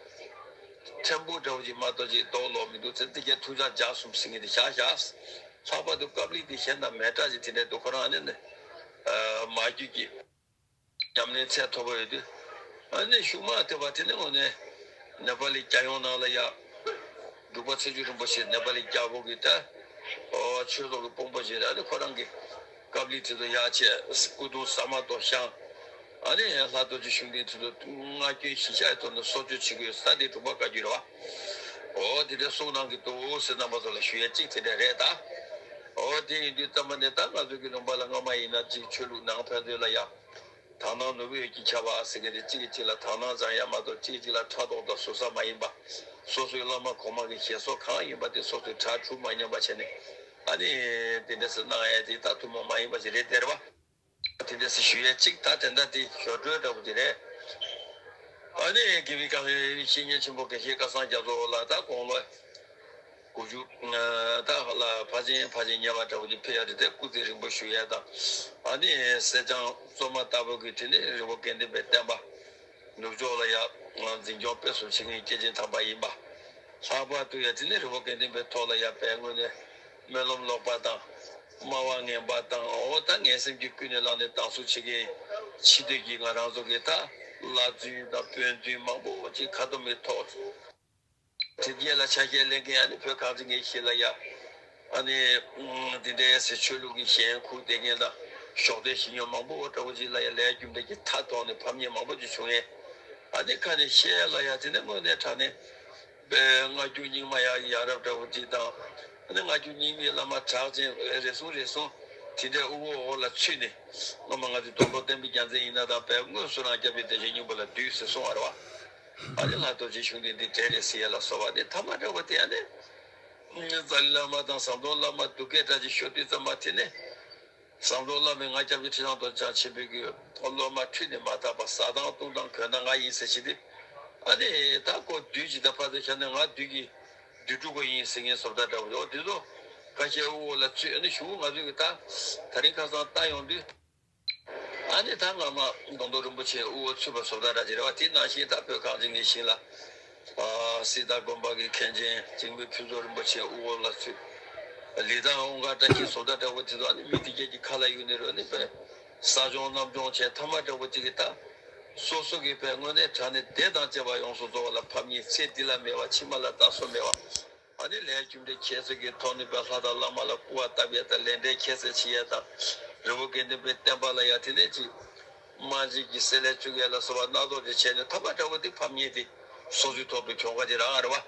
ཕྲན་བུ་འདྲ་བོ་ཅིག་མ་གཏོགས་ཅིག་རྡོག་ལོག་མི་འདུག་ཚེ་འདི་གའི་ཐུགས་ཅག་རྒྱག་སོང་ཟེར་མཁན་དེ་བཞག་བཞག་ལྷག་པར་དུ་ཀབ་ལི་དེ་གཞན་དང་མེ་སྲེག་ཅིག་དེ་འདྲ་འདུག་ཁོ་རང་ཨ་ནི་ནི། མ་རྒྱུད་ཀྱི། ཉམས་ལེན་ཚད་མཐོ་པོ་ཡོད་དུས། ཨ་ནི་ཤུགས་མ་ཐེབས་པ་དེ་ནི་དངོས་གནས། ནེ་པ་ལི་རྒྱལ་ཡོངས་ནང་ལ་ཡ། འབྲུག་པ་ཚེ་མཆོག་རིན་པོ་ཆེ་ནེ་པ་ལི་རྒྱལ་པོ་གི་ད། ཨོ་ཆོས་ཚོགས་ཀྱི་དཔོན་པོ་ཞིག་རེད། ཨ་ནི་ཁོ་རང་གི། ཀབ་ལི་དེ་ཚོ་ཡག་བྱས་སྐུ་གདུང་ཟ་མ་ཏོག་བཤམས། ཨ་ནི་ལྷ་རྡོ་རྗེ་གཞུང་འདི་ཚོ་ལ་སྔ་སྐྱོན་གཞི་བཞག་གི་ཐོག་ནས་གསོ་བཅོས་བྱེད་ཀྱི་ཡོད་ས་དེ་འབྲུག་པ་བཀའ་བརྒྱུད་རེད་བ། ཨོ་དེ་འདྲའི་གསུང་གནང་གི་འདུག་ཟེར་རྣམ་པ་ཚོ་ལ་ཞུ་ཡས་གཅིག་དེ་འདྲ་རེད་ད། ཨོ་དེ་ཡིན་དུས་ཙམ་པ་ནས་ད་ང་ཚོ་གི་ལུང་པ་ལ་སྔ་མ་ཡིན་ན་གཅིག་ཆོས་ལུགས་ནང་ཕན་ཚུན་ལ་ཡ། དག་སྣང་ནོར་བུའི་འོད་ཀྱིས་ཁྱབ་པ་ཟེར་མཁན་དེ་གཅིག་གིས་གཅིག་ལ་དག་སྣང་བཟང་ཡ་མ་གཏོགས་གཅིག་གིས་གཅིག་ལ་ཕྲག་དོག་དང་ཟུར་ཟ་མ་ཡིན་པ། སོ་སོའི་བླ་མ་གོང་མ་གི་ཞལ་སོགས་གང་ཡིན་པ་དེ་སོ་སོའི་གྲྭ་ཁྲུས་མ་ཉམས་པ་བྱས་ནས། ཨ་ནི། དེ་འདྲ་ཟེར་གནང་ཡ་དེ་ད་ཐུན་མོང་མ་ཡིན་པ་ཞིག་རེད་དེ་རེད་བ། དེ་འདྲ་ཟེར་ཞུ་ཡས་གཅིག་ད་དེ་འདྲ་དེ་ཞོར་འཕྲོས་འདྲ་པོ་དེ་རེད། ཨ་ནི་དགེ་བའི་བཀའ་བརྒྱུད་བཤེས་གཉེན་ཆེན་པོ་དགེ་བཤེས་སྐལ་བཟང་རྒྱ་མཚོ་ལགས་ད་དགུང་ལོ་དགུ་བཅུ་ད་ལ་ཕལ་ཆེར་ཕལ་ཆེར་ཉེ་བ་འདྲ་པོ་དེ་ཕེབས་ཡ་རེད་དེ་སྐུ་ཚེ་རིང་པོ་བཞུགས་ཡ་དང་། ཨ་ནི་སེར་སྦྱངས་བཙོན་མ་ལྟ་བུ་གི་དེ་ནི་རི་བོ་དགེ་ལྡན་པའི་བསྟན་པ་ནུབ་ཕྱོགས་ལ་ཡ་འཛིན་སྐྱོང་སྤེལ་གསུམ་བྱེད་མཁན་སྐྱེས་ཆེན་དམ་པ་ཡིན་པ། ལྷག་པར་དུ་ཡ་དེ་ནི་རི་བོ་དགེ་ལྡན་པའི་ཐོག་ལ་ཡ་དཔེ་དངོས་གནས་སྨོན་ལམ་ལོག་པ་དང་སྨྲ་བ་ངན་པ་དང་འོ་ད་ངན་སེམས་ཀྱིས་ཀུན་ནས་བསླངས་ནས་སྡང་ཟུག་བྱེད་མཁན་ཕྱི་སྡོད་ཀྱི་ང་རང་ཚོ་གི་ད་བླ་རྫུན་དང་དཔོན་རྫུན་མང་པོ་ཅིག་ཁ་ཏོ་མི་ཐོག་དེ་རྗེས་ལ་ཆ་ཤས་ལེན་མཁན་ཨ་ནི་བོད་གངས་ཅན་གྱི་གཞིས་ལ་ཡ། ཨ་ནི། འདི་འདྲའི་ཟེར་ཆོས་ལུགས་ཀྱི་ཞེན་ཁུག་བསྡད་མཁན་དང་གཞོགས་འདེགས་ཞུ་མཁན་མང་པོ་འདྲ་པོ་ཅིག་ལ་ཡ་ལས་རྒྱུ་འབྲས་ཀྱི་མཐའ་ཐོག་ནས་ཕམ་ཉེས་མང་པོ་ཅིག་བྱུང་ངས། ཨ་ནི་ཁ་ནས་བཤད་ལ་ཡ་དེ་ནི་དངོས་གནས་དྲང་གནས། པའི་སྔ་འགྱུར་རྙིང་མ་ཡག་ཡ་རབས་འདྲ་བོ་ཅིག་དང་། ཨ་ནི་སྔ་འགྱུར་རྙིང་མའི་བླ་མ་གྲགས་ཅན་རེ་ཟུང་རེ་ཟུང་དེ་འདྲའི་དབུ་འོག་འོག་ལ་ཚུད་ནས། སྔོན་མ་ང་ཚོས་དོན་ལྡོག་བསྟན་པའི་རྒྱལ་མཚན་ཡིན་ན་དང་པའི་དངོས་སུ་རང་རྒྱལ་བའི་བདེ་ཆེན་སྙིང་པོ་ལ་འདུས་ཟེར་གསུང་བ་རེད་བ། ཨ་ནི་ལྷ་རྡོ་རྗེ་གཞུང་འདི་འདི་གྲས་རེད་ཟེར་ཡ་ལ་སོགས་པ་དེ་ཐ་མ་འདྲ་བོ་དེ། ཨ་ནི་ཙཱ་ལི་བླ་མ་དང་ཟམ་གདོང་བླ་མ་སྡུག་སྐད་འདྲ་ཅིག་ཤོད་དུས་ཙམ་པ་དེ་ནས། ཟམ་གདོང་བླ་མས་ང་སྐྱབས་རྗེ་ཁྲི་བྱང་རྡོ་རྗེ་འཆང་ཆེན་པོའི་གི་སློབ་མ་ཁྲུས་ནས་མ་དག་པ་ཟ་དང་བཏུང་དང་གོན་དང་ང་ཡིན་ཟེར་བྱེད་དུས། ཨ་ནི་ད་ཁོ་བདུད་ཅིག་ད་ཕར་ཚུར་ཁྱབ་ནས་ང་བདུད་ཀྱི་བདུད་ཕྲུག་པོ་ཡིན་ཟེར་མཁན་བཟོ་ལྟ་འདྲ་བོ་ཡོད་དེ་ཚོ་ཁ་ཤས་དབུ་འོག་ལ་ཚུད། ཨ་ནི་གཞུག་ང་ཚོས་གི་ད་ད་རིང་ཁ་སང་ལྟ་ཡོང་དུས། ཨ་ནི་ད་སྔ་མ་མདོ་མདོ་རིན་པོ་ཆེ་དབུ་འོག་ཚུད་པ་བཟོ་ལྟ་འདྲ་ཅིག་རེད་བ། དེ་ནང་བཞིན་ད་བོད་གངས་ཅན་གྱི་ཞིང་ལ། ཨ་སྲིད་དང་དགོན་པ་གི་མཁན་ཆེན་འཇིགས་མེད་ཕུན་ཚོགས་རིན་པོ་ཆེ་དབུ་འོག་ལ་ཚུད། ལི་ཐང་དབུ་མཁར་བཀྲ་ཤིས་བཟོ་ལྟ་འདྲ་བོ་དེ་ཚོ། ཨ་ནི་མི་དེ་གྱད་ཀྱི་ཁ་ལ་གཡུག་ནས་རོ་ནི་བས་ས་སྦྱོང་གནམ་སྦྱོང་བྱས་ཐ་མ་འདྲ་བོ་དེ་གི་ད། སོ་སོ་གི་བས་དངོས་གནས་དྲང་གནས་བདེ་དང་བཅས་པ་ཡོངས་སུ་རྫོགས་པ་ལ་ཕམ་ཉེས་ཚེ་འདི་ལ་མེད་པ་ཕྱི་མ་ལ་ལྟ་སྲོལ་མེད་པ། ཨ་ནི་ལས་རྒྱུ་འབྲས་ཁྱད་གསོད་ཀྱི་ཐོག་ནས་བས་ལྷ་དང་བླ་མ་ལ་སྐུར་བ་བཏབ་ཡས་དང་ལས་འབྲས་ཁྱད་གསོད་བྱེད་ཡས་དང་། རི་བོ་དགེ་ལྡན་པའི་བསྟན་པ་ལ་ཡ་དེ་ནས་ཅིག་དམག་འཇིགས་ཀྱི་བསྲེ་ལྷད་བཅུག་ཡས་ལ་སོགས་པ་སྣ་ཚོགས་ཅིག་བྱས་ནས་ཐ་མ་འདྲ་བོ་དེ་ཕམ་ཉེས་དེ་སོ་སོའི་ཐོག་ཏུ་གྱོང་ཁ་དེ་རང་རེད་བ།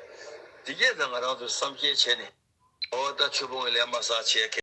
དེ་གས་ད་ང་རང་ཚོས་བསམ་ཤེས་བྱས་ནས། འོ་ད་ཆོས་སྤོང་གི་ལས་མ་བསགས་བྱས་ཁེ།